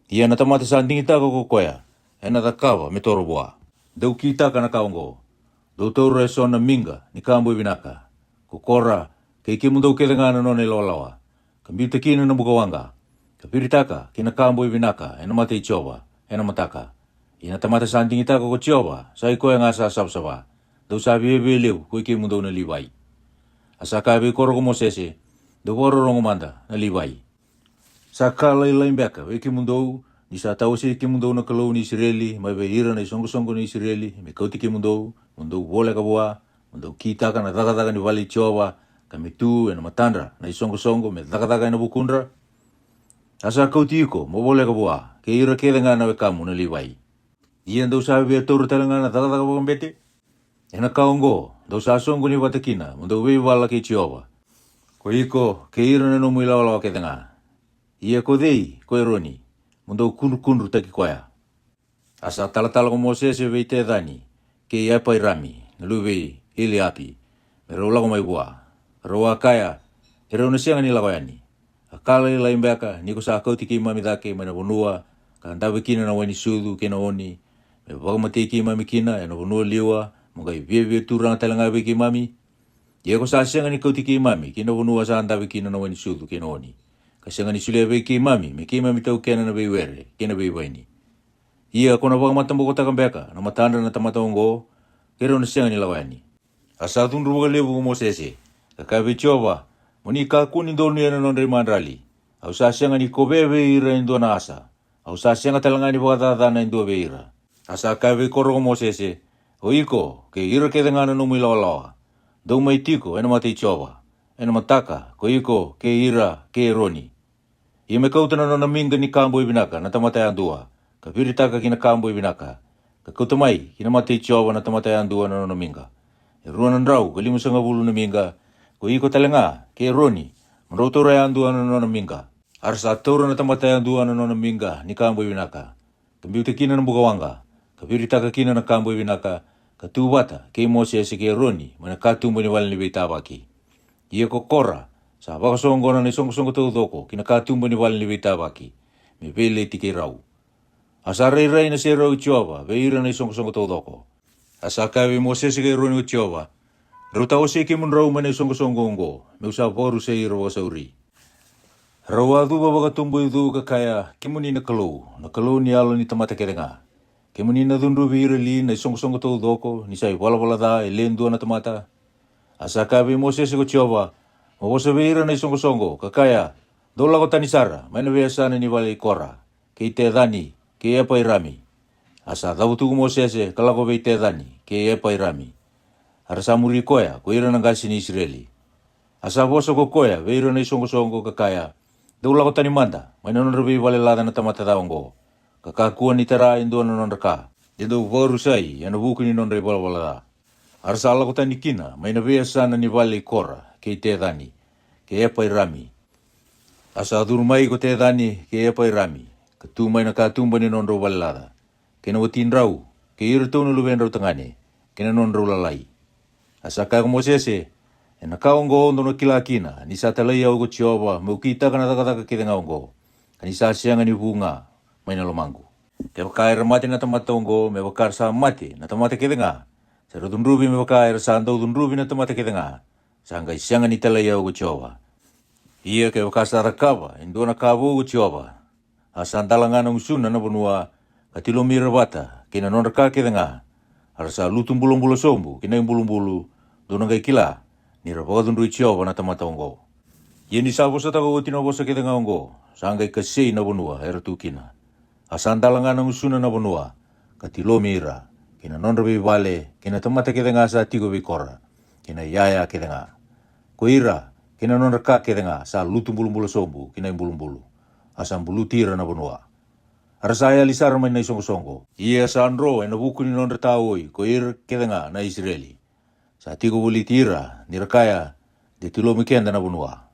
Ia na tamata sa digitaka ko koya, e na cakava me toro vua. Dou kitaka na ka oqo. Dou taura e so na miqa ni ka boi vinaka, ko Kora, kei kemudou kece ga na nona ilawalawa, ka biuta kina na bukawaqa, ka viritaka ki na ka boi vinaka e na mata i Jiova, e na mataka. Ia na tamata sa digitaka ko Jiova, sa i koya ga sa savasava. Dou sa viavia levu ko i kemudou na Livai. A sa kaya vei Kora ko Mosese, dou vakarorogo mada na Livai. Sa ka lailai beka vei kemudou, ni sa tawasei kemudou na Kalou ni Isireli mai vei ira na isoqosoqo ni Isireli me kauti kemudou, mo dou voleka vua, mo dou kitaka na cakacaka ni vale i Jiova, ka me tu e na matadra na isoqosoqo me cakacaka e na vukudra? A sa kauti iko mo voleka vua, kei ira kece ga na wekamu na Livai. Ia dou sa via taura tale ga na cakacaka vakabete? Ena ka oqo dou sa soqoni vata kina mo dou veivala kei Jiova, ko iko kei ira na nomu ilawalawa kece ga. Ia ko cei ko Eroni mo dou kudrukudrutaki koya? A sa talatala ko Mosese vei Tecani kei Epairami na luve i Eliapi, me rau lako mai vua, rau a kaya, erau na sega ni lako yani. A ka lailai beka ni ko sa kauti keimami cake mai na vanua ka dave kina na wai ni sucu kei na oni, me vakamatei keimami kina ena vanua liwa, mo qai viavia turaga tale ga vei keimami? Ia ko sa sega ni kauti keimami ki na vanua sa dave kina na wai ni sucu kei na oni, ka sega ni solia vei keimami me keimami taukena na veiwere kei na veivaini. Ia ko na vakamatabokotaka beka na matadra na tamata oqo, ke rau na sega ni lako yani. A sa cudru vakalevu ko Mosese, ka kaya vei Jiova, mo ni kakua ni donuya na nodra imadrali. Au sa sega ni kovea vei ira e dua na asa, au sa sega tale ga ni vakacacana e dua vei ira. A sa kaya vei Kora ko Mosese, o iko kei ira kece ga na nomu ilawalawa, dou mai tiko ena mata i Jiova ena mataka, ko iko kei ira kei Eroni. Ia me kauta na nona miqa ni ka boi vinaka na tamata yadua, ka viritaka ki na ka boi vinaka, ka kauta mai ki na mata i Jiova na tamata yadua na nona miqa, e rua na drau ka limasagavulu na miqa, ko iko tale ga kei Eroni, mo drau taura yadua na nona miqa. A ra sa taura na tamata yadua na nona miqa ni ka boi vinaka, ka biuta kina na bukawaqa, ka viritaka kina na ka boi vinaka, ka tu vata kei Mosese kei Eroni mai na katuba ni vale ni veitavaki. Ia ko Kora sa vakasoqona na isoqosoqo taucoko ki na katuba ni vale ni veitavaki, me veileti kei rau. A sa rairai na serau i Jiova vei ira na isoqosoqo taucoko. A sa kaya vei Mosese kei Eroni ko Jiova, rau tawasei kemudrau mai na isoqosoqo oqo, me'u sa vakarusai ira vakasauri. Rau a cuva vakatoboicu ka kaya, kemuni na Kalou, na Kalou ni yalo ni tamata kece ga, kemuni na cudruvi ira li na isoqosoqo taucoko ni sa ivalavala ca e le dua na tamata? A sa kaya vei Mosese ko Jiova, mo vosa vei ira na isoqosoqo ka kaya, dou lako tani sara mai na veiyasana ni vale i Kora, kei Tecani, kei Epairami. A sa cavutu ko Mosese ka lako vei Tecani kei Epairami, a ra sa muri koya ko ira na qase ni Isireli. A sa vosa ko koya vei ira na isoqosoqo ka kaya, dou lako tani mada mai na nodra veivale laca na tamata ca oqo, ka kakua ni tara e dua na nodra ka, de dou vakarusai ena vuku ni nodra ivalavala ca. A ra sa lako tani kina mai na veiyasana ni vale i Kora kei Tecani kei Epairami. A sa curu mai ko Tecani kei Epairami, ka tu mai na katuba ni nodrau vale laca, kei na watidrau, kei iratou na luvedrau tagane, kei na nodrau lalai. A sa kaya ko Mosese, ena ka oqo dou na kila kina ni sa talai au ko Jiova me'u kitaka na cakacaka kece ga oqo, ka ni sa sega ni vu ga mai na lomaqu. Kevaka era mate na tamata oqo me vaka ra sa mate na tamata kece ga, se ra cudruvi me vaka era sa dau cudruvi na tamata kece ga, sa qai sega ni talai au ko Jiova. Ia kevaka sa cakava e dua na ka vou ko Jiova, a sa dala ga na gusuna na vanua, ka tilomi ira vata kei na nodra ka kece ga, a ra sa lutu bulabula sobu ki na ibulubulu, dou na qai kila ni ra vakacudrui Jiova na tamata oqo. Ia ni sa vosataka oti na vosa kece ga oqo, sa qai kasei na vanua era tu kina. A sa dala ga na gusuna na vanua, ka tilomi ira, kei na nodra veivale, kei na tamata kece ga sa tiko vei Kora, kei na iyaya kece ga. Ko ira kei na nodra ka kece ga sa lutu bulabula sobu ki na ibulubulu, a sa buluti ira na vanua. A ra sa yali sara mai na isoqosoqo, ia sa dro ena vuku ni nodra taoi ko ira kece ga na Isireli. Sa tiko voliti ira ni ra kaya, de tilomi keda na vanua.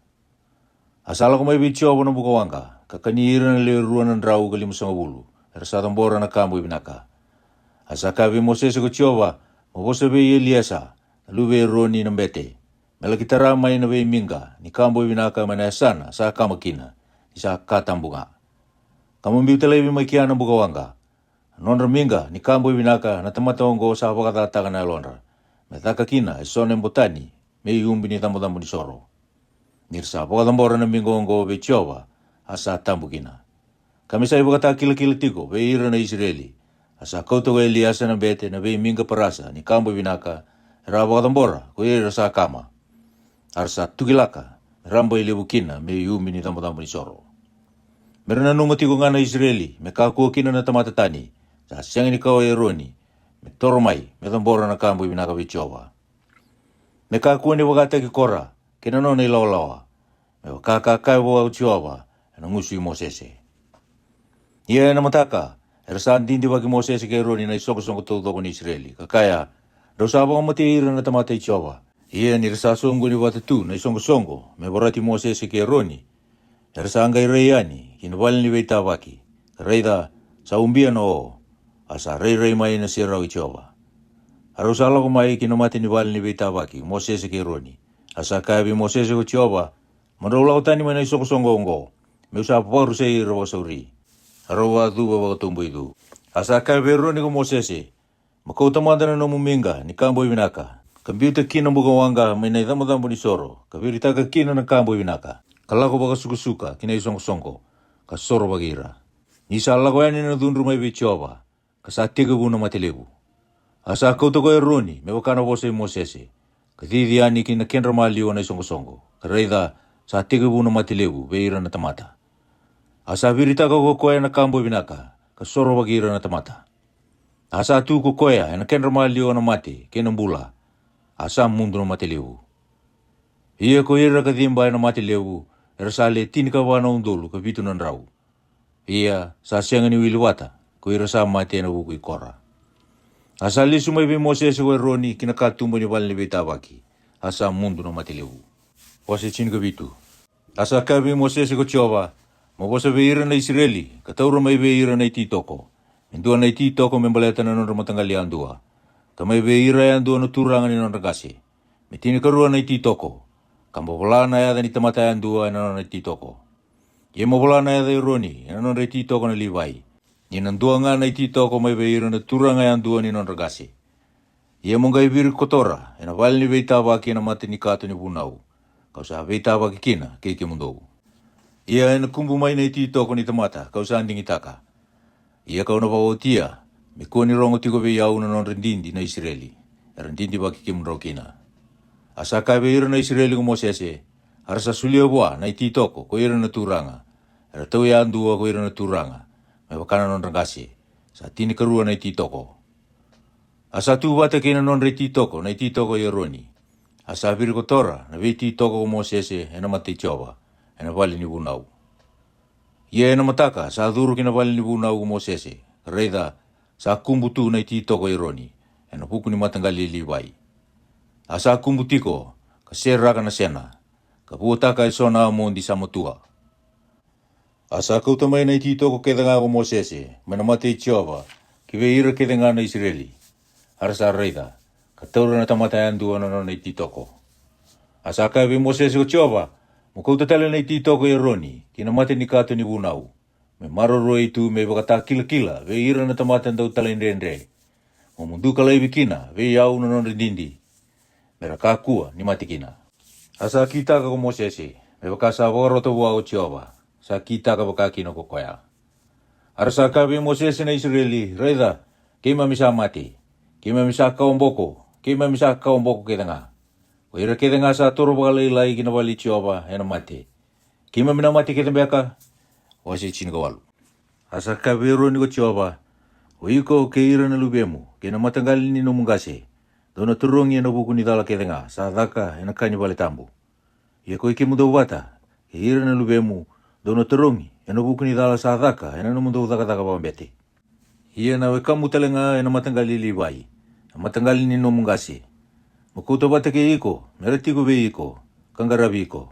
A sa lako mai vei Jiova na bukawaqa, ka kani ira na lewe rua na drau ka limasagavulu era sa cabora na ka boi vinaka. A sa kaya vei Mosese ko Jiova, mo vosa vei Eliesa na luve i Eroni na bete, me laki tara mai na veimiqa ni ka boi vinaka mai na yasana sa kama kina, ni sa ka tabu ga. Ka mo biuta laivi mai kea na bukawaqa, na nodra miqa ni ka boi vinaka na tamata oqo sa vakacataka na yalodra, me caka kina e so na ibotani me iubi ni cabocabo ni soro. Ni ra sa vakacabora na miqa oqo vei Jiova, a sa tabu kina. Ka me sa ivakatakilakila tiko vei ira na Isireli, a sa kauta ko Eliesa na bete na veimiqa parasa ni ka boi vinaka era a vakacabora ko ira sa kama, a ra sa tukilaka me rabailevu kina me iubi ni cabocabo ni soro. Me ra nanuma tiko ga na Isireli me kakua kina na tamata tani sa sega ni kawa i Eroni, me toro mai me cabora na ka boi vinaka vei Jiova. Me kakua ni vakataki Kora kei na nona ilawalawa, me vaka ka kaya vua ko Jiova ena gusu i Mosese. Ia ena mataka era sa didivaki Mosese kei Eroni na isoqosoqo taucoko ni Isireli, ka kaya, Rau sa vakamatei ira na tamata i Jiova. Ia ni ra sa soqoni vata tu na isoqosoqo me vorati Mosese kei Eroni, era sa qai rai yani ki na vale ni veitavaki, ka raica, sa ubia na o, a sa rairai mai na serau i Jiova. A rau sa lako mai ki na mata ni vale ni veitavaki ko Mosese kei Eroni. A sa kaya vei Mosese ko Jiova, mo drau lako tani mai na isoqosoqo oqo, me'u sa vakarusai ira vakasauri. A rau a cuva vakatoboicu. A sa kaya vei Eroni ko Mosese, mo kauta mada na nomu miqa ni ka boi vinaka, ka biuta kina bukawaqa mai na icabocabo ni soro, ka viritaka kina na ka boi vinaka, ka lako vakasukasuka ki na isoqosoqo, ka sorovaki ira. Ni sa lako yani na cudru mai vei Jiova, ka sa tekivu na mate levu. A sa kauta ko Eroni me vaka na vosa i Mosese, ka cici yani ki na kedra maliwa na isoqosoqo, ka raica, sa tekivu na mate levu vei ira na tamata. A sa viritaka ko koya na ka boi vinaka, ka sorovaki ira na tamata. A sa tu ko koya ena kedra maliwa na mate kei na bula, a sa mudu na mate levu. Ia ko ira ka ciba ena mate levu, era sa le tinikava na udolu ka vitu na drau. Ia sa sega ni wili vata ko ira sa mate ena vuku i Kora. A sa lesu mai vei Mosese ko Eroni ki na katuba ni vale ni veitavaki, a sa mudu na mate levu. Wase tinikavitu. A sa kaya vei Mosese ko Jiova, mo vosa vei ira na Isireli, ka taura mai vei ira na ititoko, me dua na ititoko me baleta na nodra mataqali yadua, ka mai vei ira yadua na turaga ni nodra qase, me tinikarua na ititoko, ka mo vola na yaca ni tamata yadua ena nona ititoko. Ia mo vola na yaca i Eroni ena nodra ititoko na Livai, ni na dua ga na ititoko mai vei ira na turaga yadua ni nodra qase. Ia mo qai virikotora ena vale ni veitavaki ena mata ni kato ni vunau, ka'u sa veitavaki kina kei kemudou. Ia ena kubu mai na ititoko ni tamata ka'u sa digitaka. Ia ka'u na vakaotia, me kua ni rogo tiko vei au na nodra didi na Isireli, era didivaki kemudrau kina. A sa kaya vei ira na Isireli ko Mosese, a ra sa solia vua na ititoko ko ira na turaga, era tau yadua ko ira na turaga, me vaka na nodra qase, sa tinikarua na ititoko. A sa tu vata kei na nodra ititoko na ititoko i Eroni. A sa virikotora na veititoko ko Mosese ena mata i Jiova, ena vale ni vunau. Ia ena mataka sa curu ki na vale ni vunau ko Mosese, ka raica, sa kubu tu na ititoko i Eroni, ena vuku ni mataqali i Livai. A sa kubu tiko, ka seraka na sena, ka vuataka eso na amodi sa matua. A sa kauta mai na ititoko kece ga ko Mosese mai na mata i Jiova, ki vei ira kece ga na Isireli. A ra sa raica, ka taura na tamata yadua na nona ititoko. A sa kaya vei Mosese ko Jiova, mo kauta tale na ititoko i Eroni ki na mata ni kato ni vunau, me maroroi tu me ivakatakilakila vei ira na tamata dau talaidredre, mo muduka laivi kina vei au na nodra didi, me ra kakua ni mate kina. A sa kitaka ko Mosese, me vaka sa vakarota vua ko Jiova, sa kitaka vaka kina ko koya. A ra sa kaya vei Mosese na Isireli, raica, keimami sa mate, keimami sa kawaboko, keimami sa kawaboko kece ga. Ko ira kece ga sa toro vakalailai ki na vale i Jiova ena mate. Keimami na mate kece beka? Wase tinikawalu. A sa kaya vei Eroni ko Jiova, o iko kei ira na luvemu kei na mataqali ni nomu qase, dou na tarogi ena vuku ni cala kece ga sa caka ena ka ni vale tabu. Ia koi kemudou vata kei ira na luvemu, dou na tarogi ena vuku ni cala sa caka ena nomudou cakacaka vakabete. Ia na wekamu tale ga ena mataqali i Livai, na mataqali ni nomu qase, mo kauta vata kei iko me ra tiko vei iko, ka qaravi iko.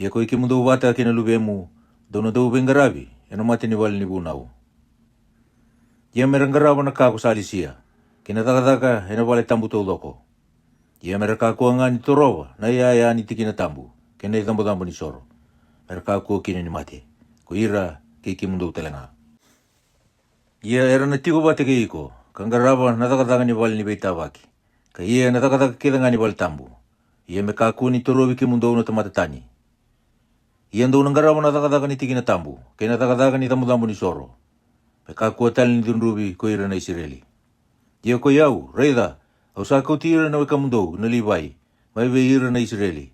Ia koi kemudou vata kei na luvemu, dou na dau veiqaravi ena mata ni vale ni vunau. Ia me ra qarava na ka ko sa lesia, kei na cakacaka ena vale tabu taucoko. Ia me ra kakua ga ni torova na iyaya ni tikina tabu kei na icabocabo ni soro, me ra kakua kina ni mate, ko ira kei kemudou tale ga. Ia era na tiko vata kei iko, ka qarava na cakacaka ni vale ni veitavaki, ka ia na cakacaka kece ga ni vale tabu. Ia me kakua ni torovi kemudou na tamata tani. Ia dou na qarava na cakacaka ni tikina tabu kei na cakacaka ni icabocabo ni soro, me kakua tale ni cudruvi ko ira na Isireli. Ia koi au, raica, au sa kauti ira na wekamudou na Livai mai vei ira na Isireli.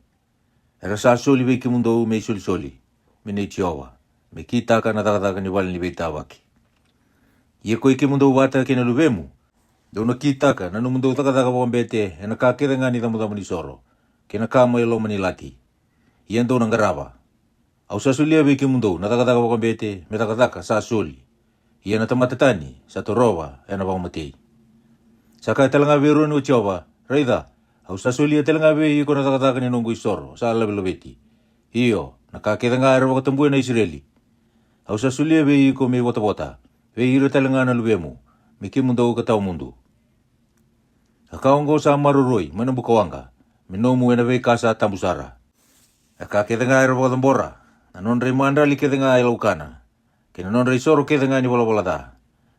Era sa soli vei kemudou me isolisoli, me nei Jiova, me kitaka na cakacaka ni vale ni veitavaki. Ia koi kemudou vata kei na luvemu, dou na kitaka na nomudou cakacaka vakabete ena ka kece ga ni icabocabo ni soro, kei na ka mai loma ni lati. Ia dou na qarava. Au sa solia vei kemudou na cakacaka vakabete me cakacaka sa soli. Ia na tamata tani sa torova ena vakamatei. Sa kaya tale ga vei Eroni ko Jiova, Raica, au sa solia tale ga vei iko na cakacaka ni noqu isoro sa lavelaveti, io, na ka kece ga era vakatabuya na Isireli. Au sa solia vei iko me ivotavota vei ira tale ga na luvemu, me kemudou ka tawa mudu. A ka oqo sa maroroi mai na bukawaqa, me nomu e na veika sa tabu sara. A ka kece ga era vakacabora, na nodra imadrali kece ga e laukana, kei na nodra isoro kece ga ni valavala ca,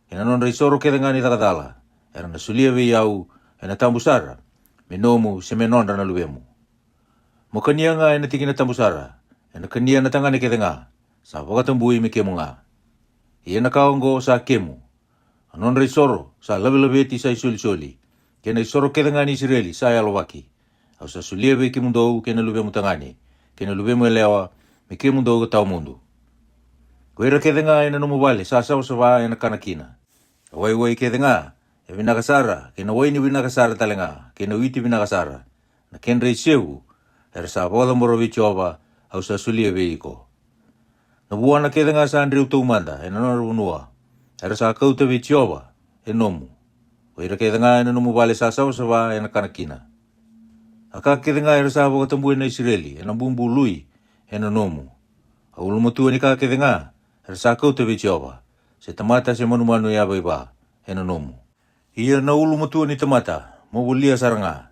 kei na nodra isoro kece ga ni caka cala, era na solia vei au, e na tabu sara, me nomu se me nodra na luvemu. Mo kania ga e na tikina tabu sara, e na kania na tagane kece ga sa vakatabui me kemu ga. Ia na ka oqo sa kemu, a nodra isoro sa lavelaveti sa isolisoli, kei na isoro kece ga ni Isireli sa yalovaki, au sa solia vei kemudou kei na luvemu tagane, kei na luvemu yalewa, me kemudou ka tawa mudu. Ko ira kece ga e na nomu vale sa savasava e na kana kina. A waiwai kece ga e vinaka sara, kei na waini vinaka sara tale ga, kei na witi vinaka sara, na kedra isevu, era sa vakacabora vei Jiova, au sa solia vei iko. Na vuana kece ga sa dreu taumada e na nodra vanua, era sa kauta vei Jiova, e nomu. Ko ira kece ga e na nomu vale sa savasava e na kana kina. A ka kece ga era sa vakatabuya na Isireli e na bubului, e na nomu. A ulumatua ni ka kece ga era sa kauta vei Jiova, se tamata se manumanu yavaiva, e na nomu. Ia na ulumatua ni tamata mo volia sara ga,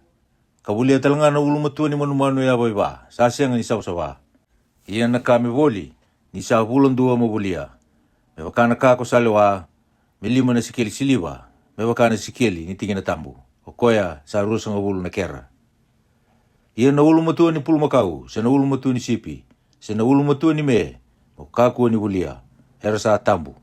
ka volia tale ga na ulumatua ni manumanu yavaiva sa sega ni savasava. Ia na ka me voli, ni sa vula dua mo volia, me vaka na ka ko sa lewa, me lima na sikeli siliva, me vaka na sikeli ni tikina tabu, o koya sa ruasagavulu na kera. Ia na ulumatua ni pulumakau, se na ulumatua ni sipi, se na ulumatua ni me, mo kakua ni volia, era sa tabu.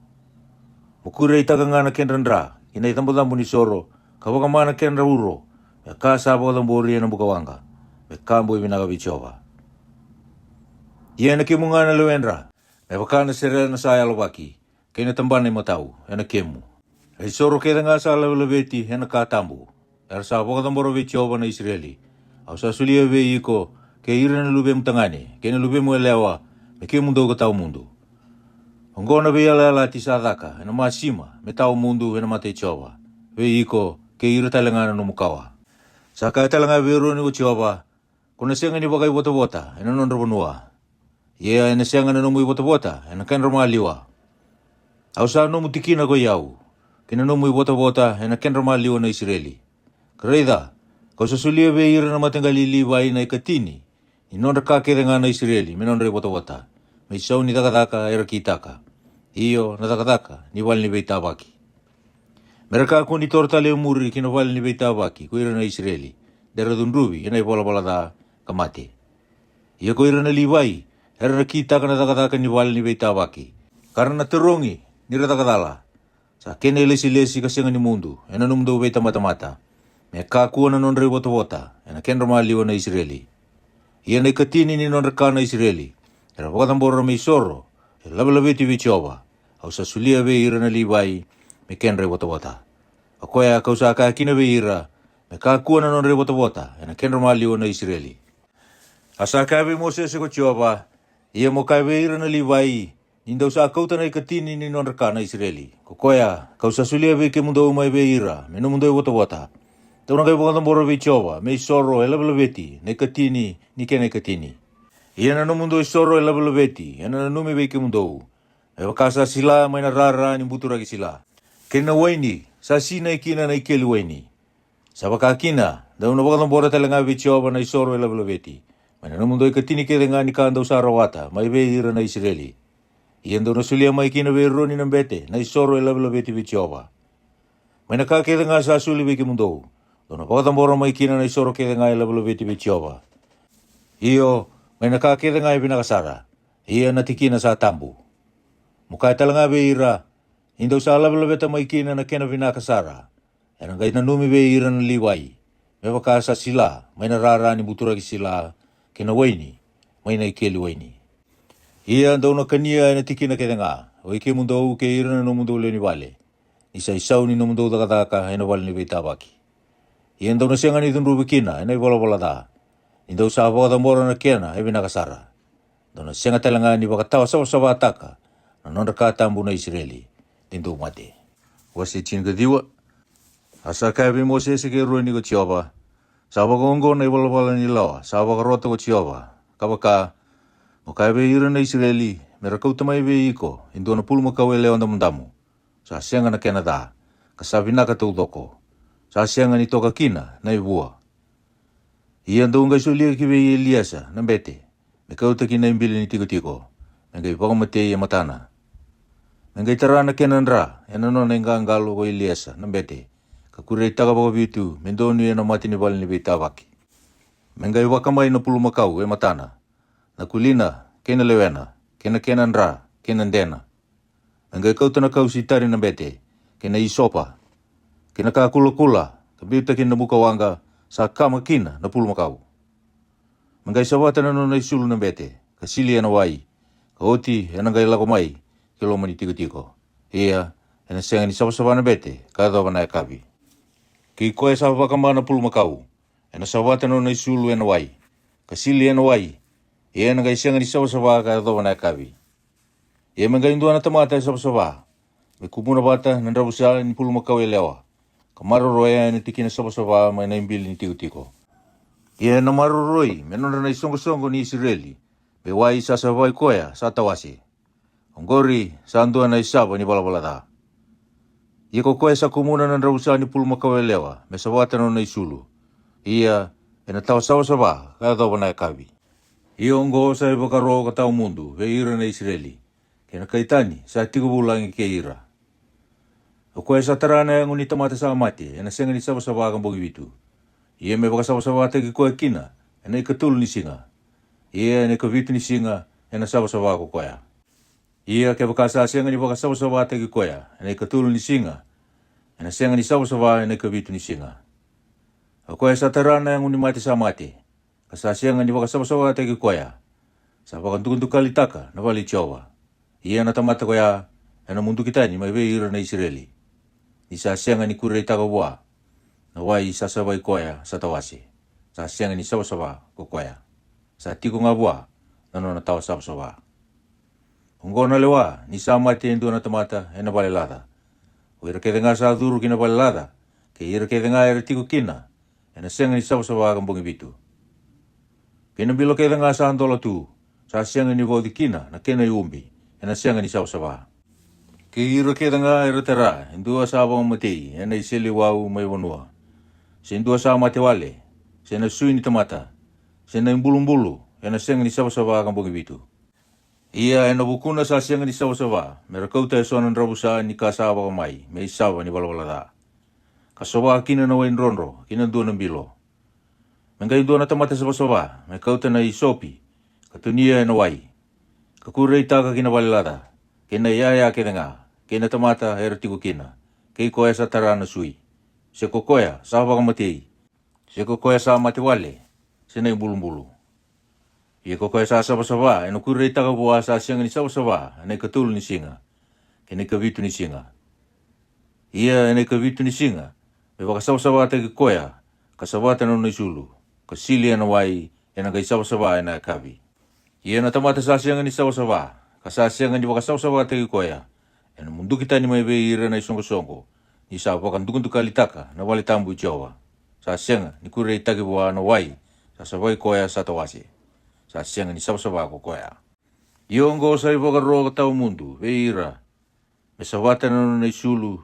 Mo kureitaka ga na kedra dra ki na icabocabo ni soro, ka vakama na kedra uro, me ka sa vakacabori e na bukawaqa, me ka boi vinaka vei Jiova. Ia e na kemu ga na lewedra, me vaka na serena sa yalovaki, kei na tabana imatau, e na kemu. A isoro kece ga sa lavelaveti e na ka tabu, era sa vakacabora vei Jiova na Isireli, au sa solia vei iko, kei ira na luvemu tagane, kei na luvemu yalewa, me kemudou ka tawa mudu. Oqo na veiyalayalati sa caka e na masima me tawa mudu e na mata i Jiova, vei iko kei ira tale ga na nomu kawa. Sa kaya tale ga vei Eroni ko Jiova, Ko na sega ni vakaivotavota e na nodra vanua, ia e na sega na nomu ivotavota e na kedra maliwa. Au sa nomu tikina ko i au, kei na nomu ivotavota e na kedra maliwa na Isireli. Ka raica, ka'u sa solia vei ira na mataqali i Livai na ikatini ni nodra ka kece ga na Isireli me nodra ivotavota, me isau ni cakacaka era kitaka, io, na cakacaka ni vale ni veitavaki. Me ra kakua ni toro tale e muri ki na vale ni veitavaki ko ira na Isireli, de ra cudruvi e na ivalavala ca ka mate. Ia ko ira na Livai, era na kitaka na cakacaka ni vale ni veitavaki, ka ra na tarogi ni ra caka cala. Sa kena ilesilesi ka sega ni mudu e na nomudou veitamatamata, me kakua na nodra ivotavota e na kedra maliwa na Isireli. Ia na ikatini ni nodra ka na Isireli, era vakacabora me isoro e lavelaveti vei Jiova, au sa solia vei ira na Livai me kedra ivotavota. O koya ka'u sa kaya kina vei ira, me kakua na nodra ivotavota e na kedra maliwa na Isireli. A sa kaya vei Mosese ko Jiova, Ia mo kaya vei ira na Livai, ni dou sa kauta na ikatini ni nodra ka na Isireli, ko koya ka'u sa solia vei kemudou mai vei ira me nomudou ivotavota, dou na qai vakacabora vei Jiova me isoro e lavelaveti na ikatini ni kena ikatini. Ia na nomudou isoro e lavelaveti ena nanumi vei kemudou, me vaka sa sila mai na rara ni buturaki sila, kei na waini sa sinai kina na ikeli waini. Sa vaka kina, dou na vakacabora tale ga vei Jiova na isoro e lavelaveti mai na nomudou ikatini kece ga ni ka dou sa rawata mai vei ira na Isireli. Ia dou na solia mai kina vei Eroni na bete na isoro e lavelaveti vei Jiova. Mai na ka kece ga sa soli vei kemudou, dou na vakacabora mai kina na isoro kece ga e lavelaveti vei Jiova, io, mai na ka kece ga e vinaka sara, ia na tikina sa tabu. Mo kaya tale ga vei ira, ni dou sa lavelaveta mai kina na kena vinaka sara, ena qai nanumi vei ira na Livai, me vaka sa sila mai na rara ni buturaki sila, kei na waini mai na ikeli waini. Ia dou na kania ena tikina kece ga, oi kemudou kei ira na nomudou lewe ni vale, ni sa isau ni nomudou cakacaka ena vale ni veitavaki. Ia dou na sega ni cudruvi kina ena ivalavala ca, ni dou sa vakacabora na kena e vinaka sara. Dou na sega tale ga ni vakatawa savasavataka na nodra ka tabu na Isireli, ni dou mate. Wase tinikaciwa. A sa kaya vei Mosese kei Eroni ko Jiova, sa vakaoqo na ivalavala ni lawa sa vakarota ko Jiova, ka vaka, mo kaya vei ira na Isireli, me ra kauta mai vei iko e dua na pulumakau yalewa damudamu, sa sega na kena ca, ka sa vinaka taucoko, sa sega ni toka kina na ivua. Ia dou qai solia ki vei Eliesa na bete, me kauta ki na ibili ni tikotiko, me qai vakamatei e matana. Me qai tara na kena dra e na nona iqaqalo ko Eliesa na bete, ka kureitaka vakavitu me donuya na mata ni vale ni veitavaki. Me qai vakamai na pulumakau e matana, na kulina, kei na lewena, kei na kena dra, kei na dena. Me qai kauta na kau sitari na bete, kei na isopa, kei na ka kulakula, ka biuta kina na buka waqa, sa kama kina na pulumakau. Me qai savata na nona isulu na bete, ka sili e na wai, ka oti e na qai lako mai ki loma ni tikotiko. Ia, e na sega ni savasava na bete ka yacova na yakavi. Kei koya sa vakama na pulumakau, e na savata na nona isulu e na wai, ka sili e na wai, ia e na qai sega ni savasava ka yacova na yakavi. Ia me qai dua na tamata e savasava, me kumuna vata na dravusa ni pulumakau yalewa, ka maroroya e na tikina savasava mai na ibili ni tikotiko. Ia e na maroroi me nodra na isoqosoqo ni Isireli, me wai sa savai koya sa tawase. Oqori sa dua na isava ni valavala ca. Ia ko koya sa kumuna na dravusa ni pulumakau yalewa me savata na nona isulu, ia e na tawa savasava ka yacova na yakavi. Ia oqo sa ivakaro ka tawa mudu vei ira na Isireli, kei na kai tani sa tiko vulagi kei ira. O koya sa tara na yago ni tamata sa mate e na sega ni savasava ka bogi vitu, ia me vakasavasavataki koya kina e na ikatolu ni siga. Ia e na ikavitu ni siga e na savasava ko koya. Ia kevaka sa sega ni vakasavasavataki koya e na ikatolu ni siga, e na sega ni savasava e na ikavitu ni siga. O koya sa tara na yago ni mate sa mate, ka sa sega ni vakasavasavataki koya, sa vakadukadukalitaka na vale i Jiova. Ia na tamata koya e na muduki tani mai vei ira na Isireli, ni sa sega ni kureitaka vua na wai sa savai koya sa tawase, sa sega ni savasava ko koya, sa tiko ga vua na nona tawa savasava. Oqo na lewa ni sa mate e dua na tamata e na vale laca. O ira kece ga sa curu ki na vale laca, kei ira kece ga era tiko kina, e na sega ni savasava ka bogi vitu. Kei na bilo kece ga sa dola tu, sa sega ni vauci kina na kena iubi, e na sega ni savasava. Kei ira kece ga era tara e dua sa vakamatei e na iseleiwau mai vanua, se dua sa mate wale, se na sui ni tamata, se na ibulubulu, e na sega ni savasava ka bogi vitu. Ia e na vukuna sa sega ni savasava me ra kauta e so na dravusa ni ka sa vakamai me isava ni valavala ca, ka sova kina na wai drodro ki na dua na bilo. Me qai dua na tamata savasava me kauta na isopi, ka tunia e na wai, ka kureitaka ki na vale laca, kei na iyaya kece ga, kei na tamata era tiko kina, kei koya sa tara na sui, se ko koya sa vakamatei, se ko koya sa mate wale, se na ibulubulu. Ia ko koya sa savasava e na kureitaka vua sa sega ni savasava e na ikatolu ni siga, kei na ikavitu ni siga. Ia e na ikavitu ni siga me vakasavasavataki koya, ka savata na nona isulu, ka sili e na wai, e na qai savasava e na yakavi. Ia na tamata sa sega ni savasava, ka sa sega ni vakasavasavataki koya, e na muduki tani mai vei ira na isoqosoqo, ni sa vakadukadukalitaka na vale tabu i Jiova, sa sega ni kureitaki vua na wai sa savai koya sa tawase, sa sega ni savasava ko koya. Ia oqo sa ivakaro ka tawa mudu vei ira, me savata na nona isulu,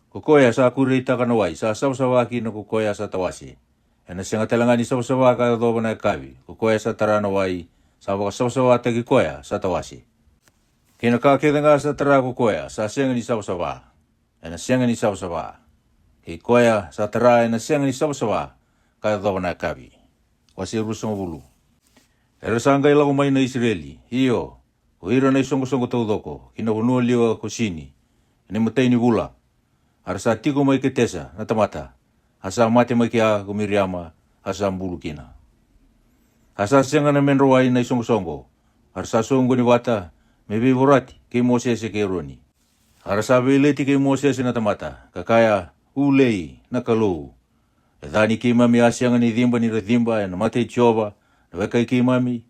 ko koya sa kureitaka na wai sa savasava kina ko koya sa tawase, e na sega tale ga ni savasava ka yacova na yakavi ko koya sa tara na wai sa vakasavasavataki koya sa tawase. Kei na ka kece ga sa tara ko koya sa sega ni savasava, e na sega ni savasava, kei koya sa tara e na sega ni savasava ka yacova na yakavi. Wase ruasagavulu. Era sa qai lako mai na Isireli, io, ko ira na isoqosoqo taucoko, ki na vanua liwa ko Sini, e na imatai ni vula. A ra sa tiko mai Ketesa na tamata, a sa mate mai kea ko Miriama, a sa bulu kina. A sa sega na medra wai na isoqosoqo, a ra sa soqoni vata me veivorati kei Mosese kei Eroni. A ra sa veileti kei Mosese na tamata, ka kaya, Ulei, na Kalou, e ca ni keimami a sega ni ciba ni ra ciba e na mata i Jiova na weka i keimami?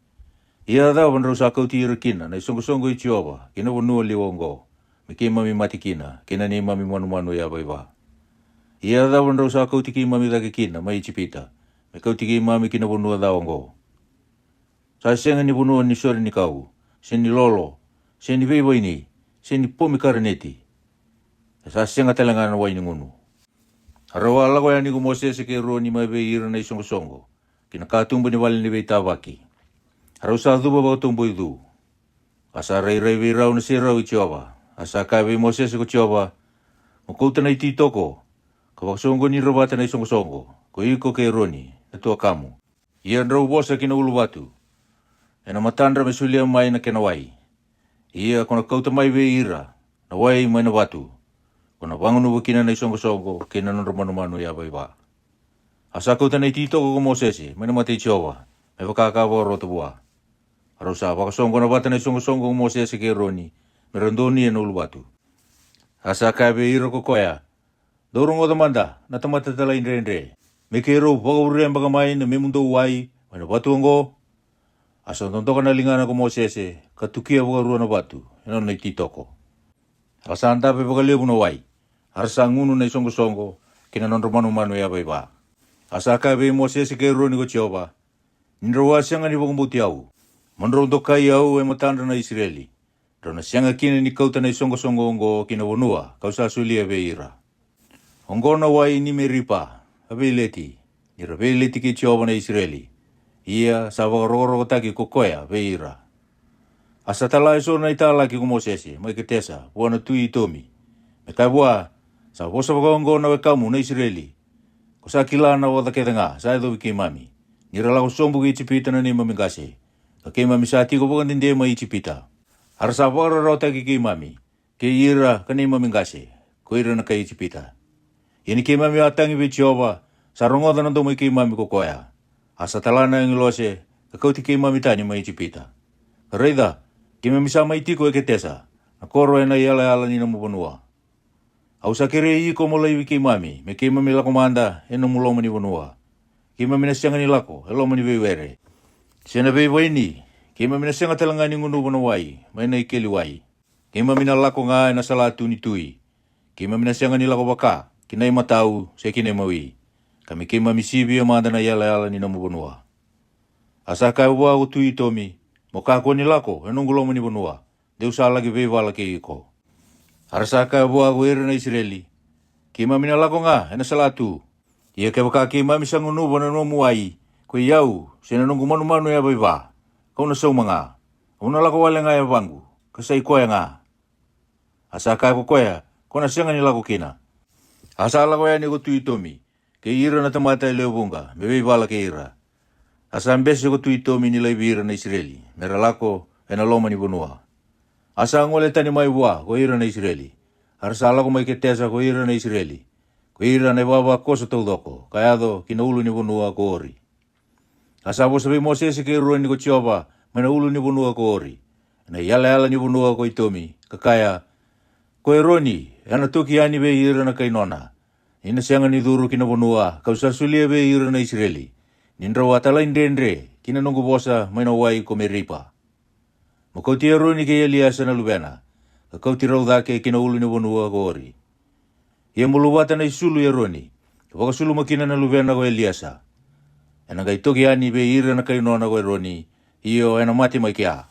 Ia a cava drau sa kauti ira kina na isoqosoqo i Jiova ki na vanua liwa oqo, me keimami mate kina, kei na neimami manumanu yavaiva? Ia a cava drau sa kauti keimami cake kina mai Ijipita, me kauti keimami ki na vanua ca oqo? Sa sega ni vanua ni sore ni kau, se ni lolo, se ni veivaini, se ni pomikaraneti. E sa sega tale ga na wai ni gunu. A rau a lako yani ko Mosese kei Eroni mai vei ira na isoqosoqo ki na katuba ni vale ni veitavaki. A rau sa cuva vakatoboicu. A sa rairai vei rau na serau i Jiova. A sa kaya vei Mosese ko Jiova, Mo kauta na ititoko, ka vakasoqoni ira vata na isoqosoqo, ko iko kei Eroni na tuakamu. Ia drau vosa ki na uluvatu, e na matadra me solia mai na kena wai. Ia ko na kauta mai vei ira na wai mai na vatu, ko na vagunuva kina na isoqosoqo kei na nodra manumanu yavaiva. A sa kauta na ititoko ko Mosese mai na mata i Jiova, me vaka ka vakarota vua. A rau sa vakasoqona vata na isoqosoqo ko Mosese kei Eroni, me ra donuya na uluvatu. A sa kaya vei ira ko koya, Dou rogoca mada, na tamata talaidredre, me keirau vakavurea beka mai na memudou wai mai na vatu oqo? A sa dodoka na ligana ko Mosese, ka tukia vakarua na vatu e na nona ititoko. A sa dabe vakalevu na wai, a ra sa gunu na isoqosoqo kei na nodra manumanu yavaiva. A sa kaya vei Mosese kei Eroni ko Jiova, Ni drau a sega ni vakabauti au, mo drau dokai au e matadra na Isireli, drau na sega kina ni kauta na isoqosoqo oqo ki na vanua ka'u sa solia vei ira. Oqo na wai ni Meripa, a veileti, ni ra veileti kei Jiova na Isireli. Ia sa vakarokorokotaki ko koya vei ira. A sa tala e so na italaki ko Mosese mai Ketesa vua na tui Itomi, me kaya vua, Sa vosa vakaoqo na wekamu na Isireli, Ko sa kila na oca kece ga sa yacovi keimami, ni ra lako sobu ki Ijipita na neimami qase, ka keimami sa tiko vakadede mai Ijipita. A ra sa vakararawataki keimami, kei ira ka neimami qase, ko ira na kai Ijipita. Ia ni keimami a tagi vei Jiova, sa rogoca na domo i keimami ko koya. A sa tala na agilose, ka kauti keimami tani mai Ijipita. Ka raica, keimami sa mai tiko e Ketesa, na koro e na iyalayala ni nomu vanua. Au sa kerei iko mo laivi keimami, me keimami lako mada e nomu loma ni vanua. Keimami na sega ni lako e loma ni veiwere, se na veivaini, keimami na sega tale ga ni gunuva na wai mai na ikeli wai. Keimami na lako ga e na salatu ni tui. Keimami na sega ni lako vaka ki na imatau se ki na imawi, ka me keimami sivia mada na iyalayala ni nomu vanua. A sa kaya vua ko tui Itomi, Mo kakua ni lako e noqu loma ni vanua, de'u sa laki veivala kei iko. A ra sa kaya vua ko ira na Isireli, Keimami na lako ga e na salatu. Ia kevaka keimami sa gunuva na nomu wai, ko i au, se na noqu manumanu yavaiva, ka'u na sauma ga, au na lako wale ga e vaqu, ka sa i koya ga. A sa kaya ko koya, Ko na sega ni lako kina. A sa lako yani ko tui Itomi, kei ira na tamata e lewe vuqa, me veivala kei ira. A sa bese ko tui Itomi ni laivi ira na Isireli me ra lako e na loma ni vanua. A sa gole tani mai vua ko ira na Isireli. A ra sa lako mai Ketesa ko ira na Isireli, ko ira na ivavakoso taucoko, ka yaco ki na ulu ni vanua ko Ori. A sa vosa vei Mosese kei Eroni ko Jiova mai na ulu ni vanua ko Ori, e na iyalayala ni vanua ko Itomi, ka kaya, Ko Eroni e na toki yani vei ira na kai nona, ni na sega ni curu ki na vanua ka'u sa solia vei ira na Isireli, ni drau a talaidredre ki na noqu vosa mai na wai ko Meripa. Mo kauti Eroni kei Eliasa na luvena, ka kauti rau cake ki na ulu ni vanua ko Ori. Ia mo luvata na isulu i Eroni, ka vakasuluma kina na luvena ko Eliasa. E na qai toki yani vei ira na kai nona ko Eroni, io, e na mate mai kea.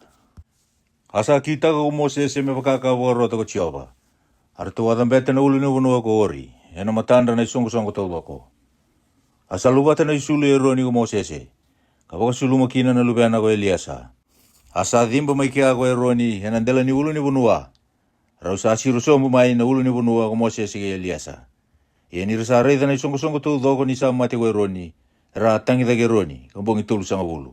A sa kitaka ko Mosese me vaka ka vakarota ko Jiova. A ratou a cabeta na ulu ni vanua ko Ori e na matadra na isoqosoqo taucoko. A sa luvata na isulu i Eroni ko Mosese, ka vakasuluma kina na luvena ko Eliasa. A sa ciba mai kea ko Eroni e na dela ni ulu ni vanua. Rau sa siro sobu mai na ulu ni vanua ko Mosese kei Eliasa. Ia ni ra sa raica na isoqosoqo taucoko ni sa mate ko Eroni, era a tagi cake Eroni ka bogi tolusagavulu,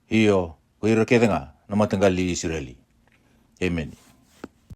io, ko ira kece ga na mataqali i Isireli. Emeni.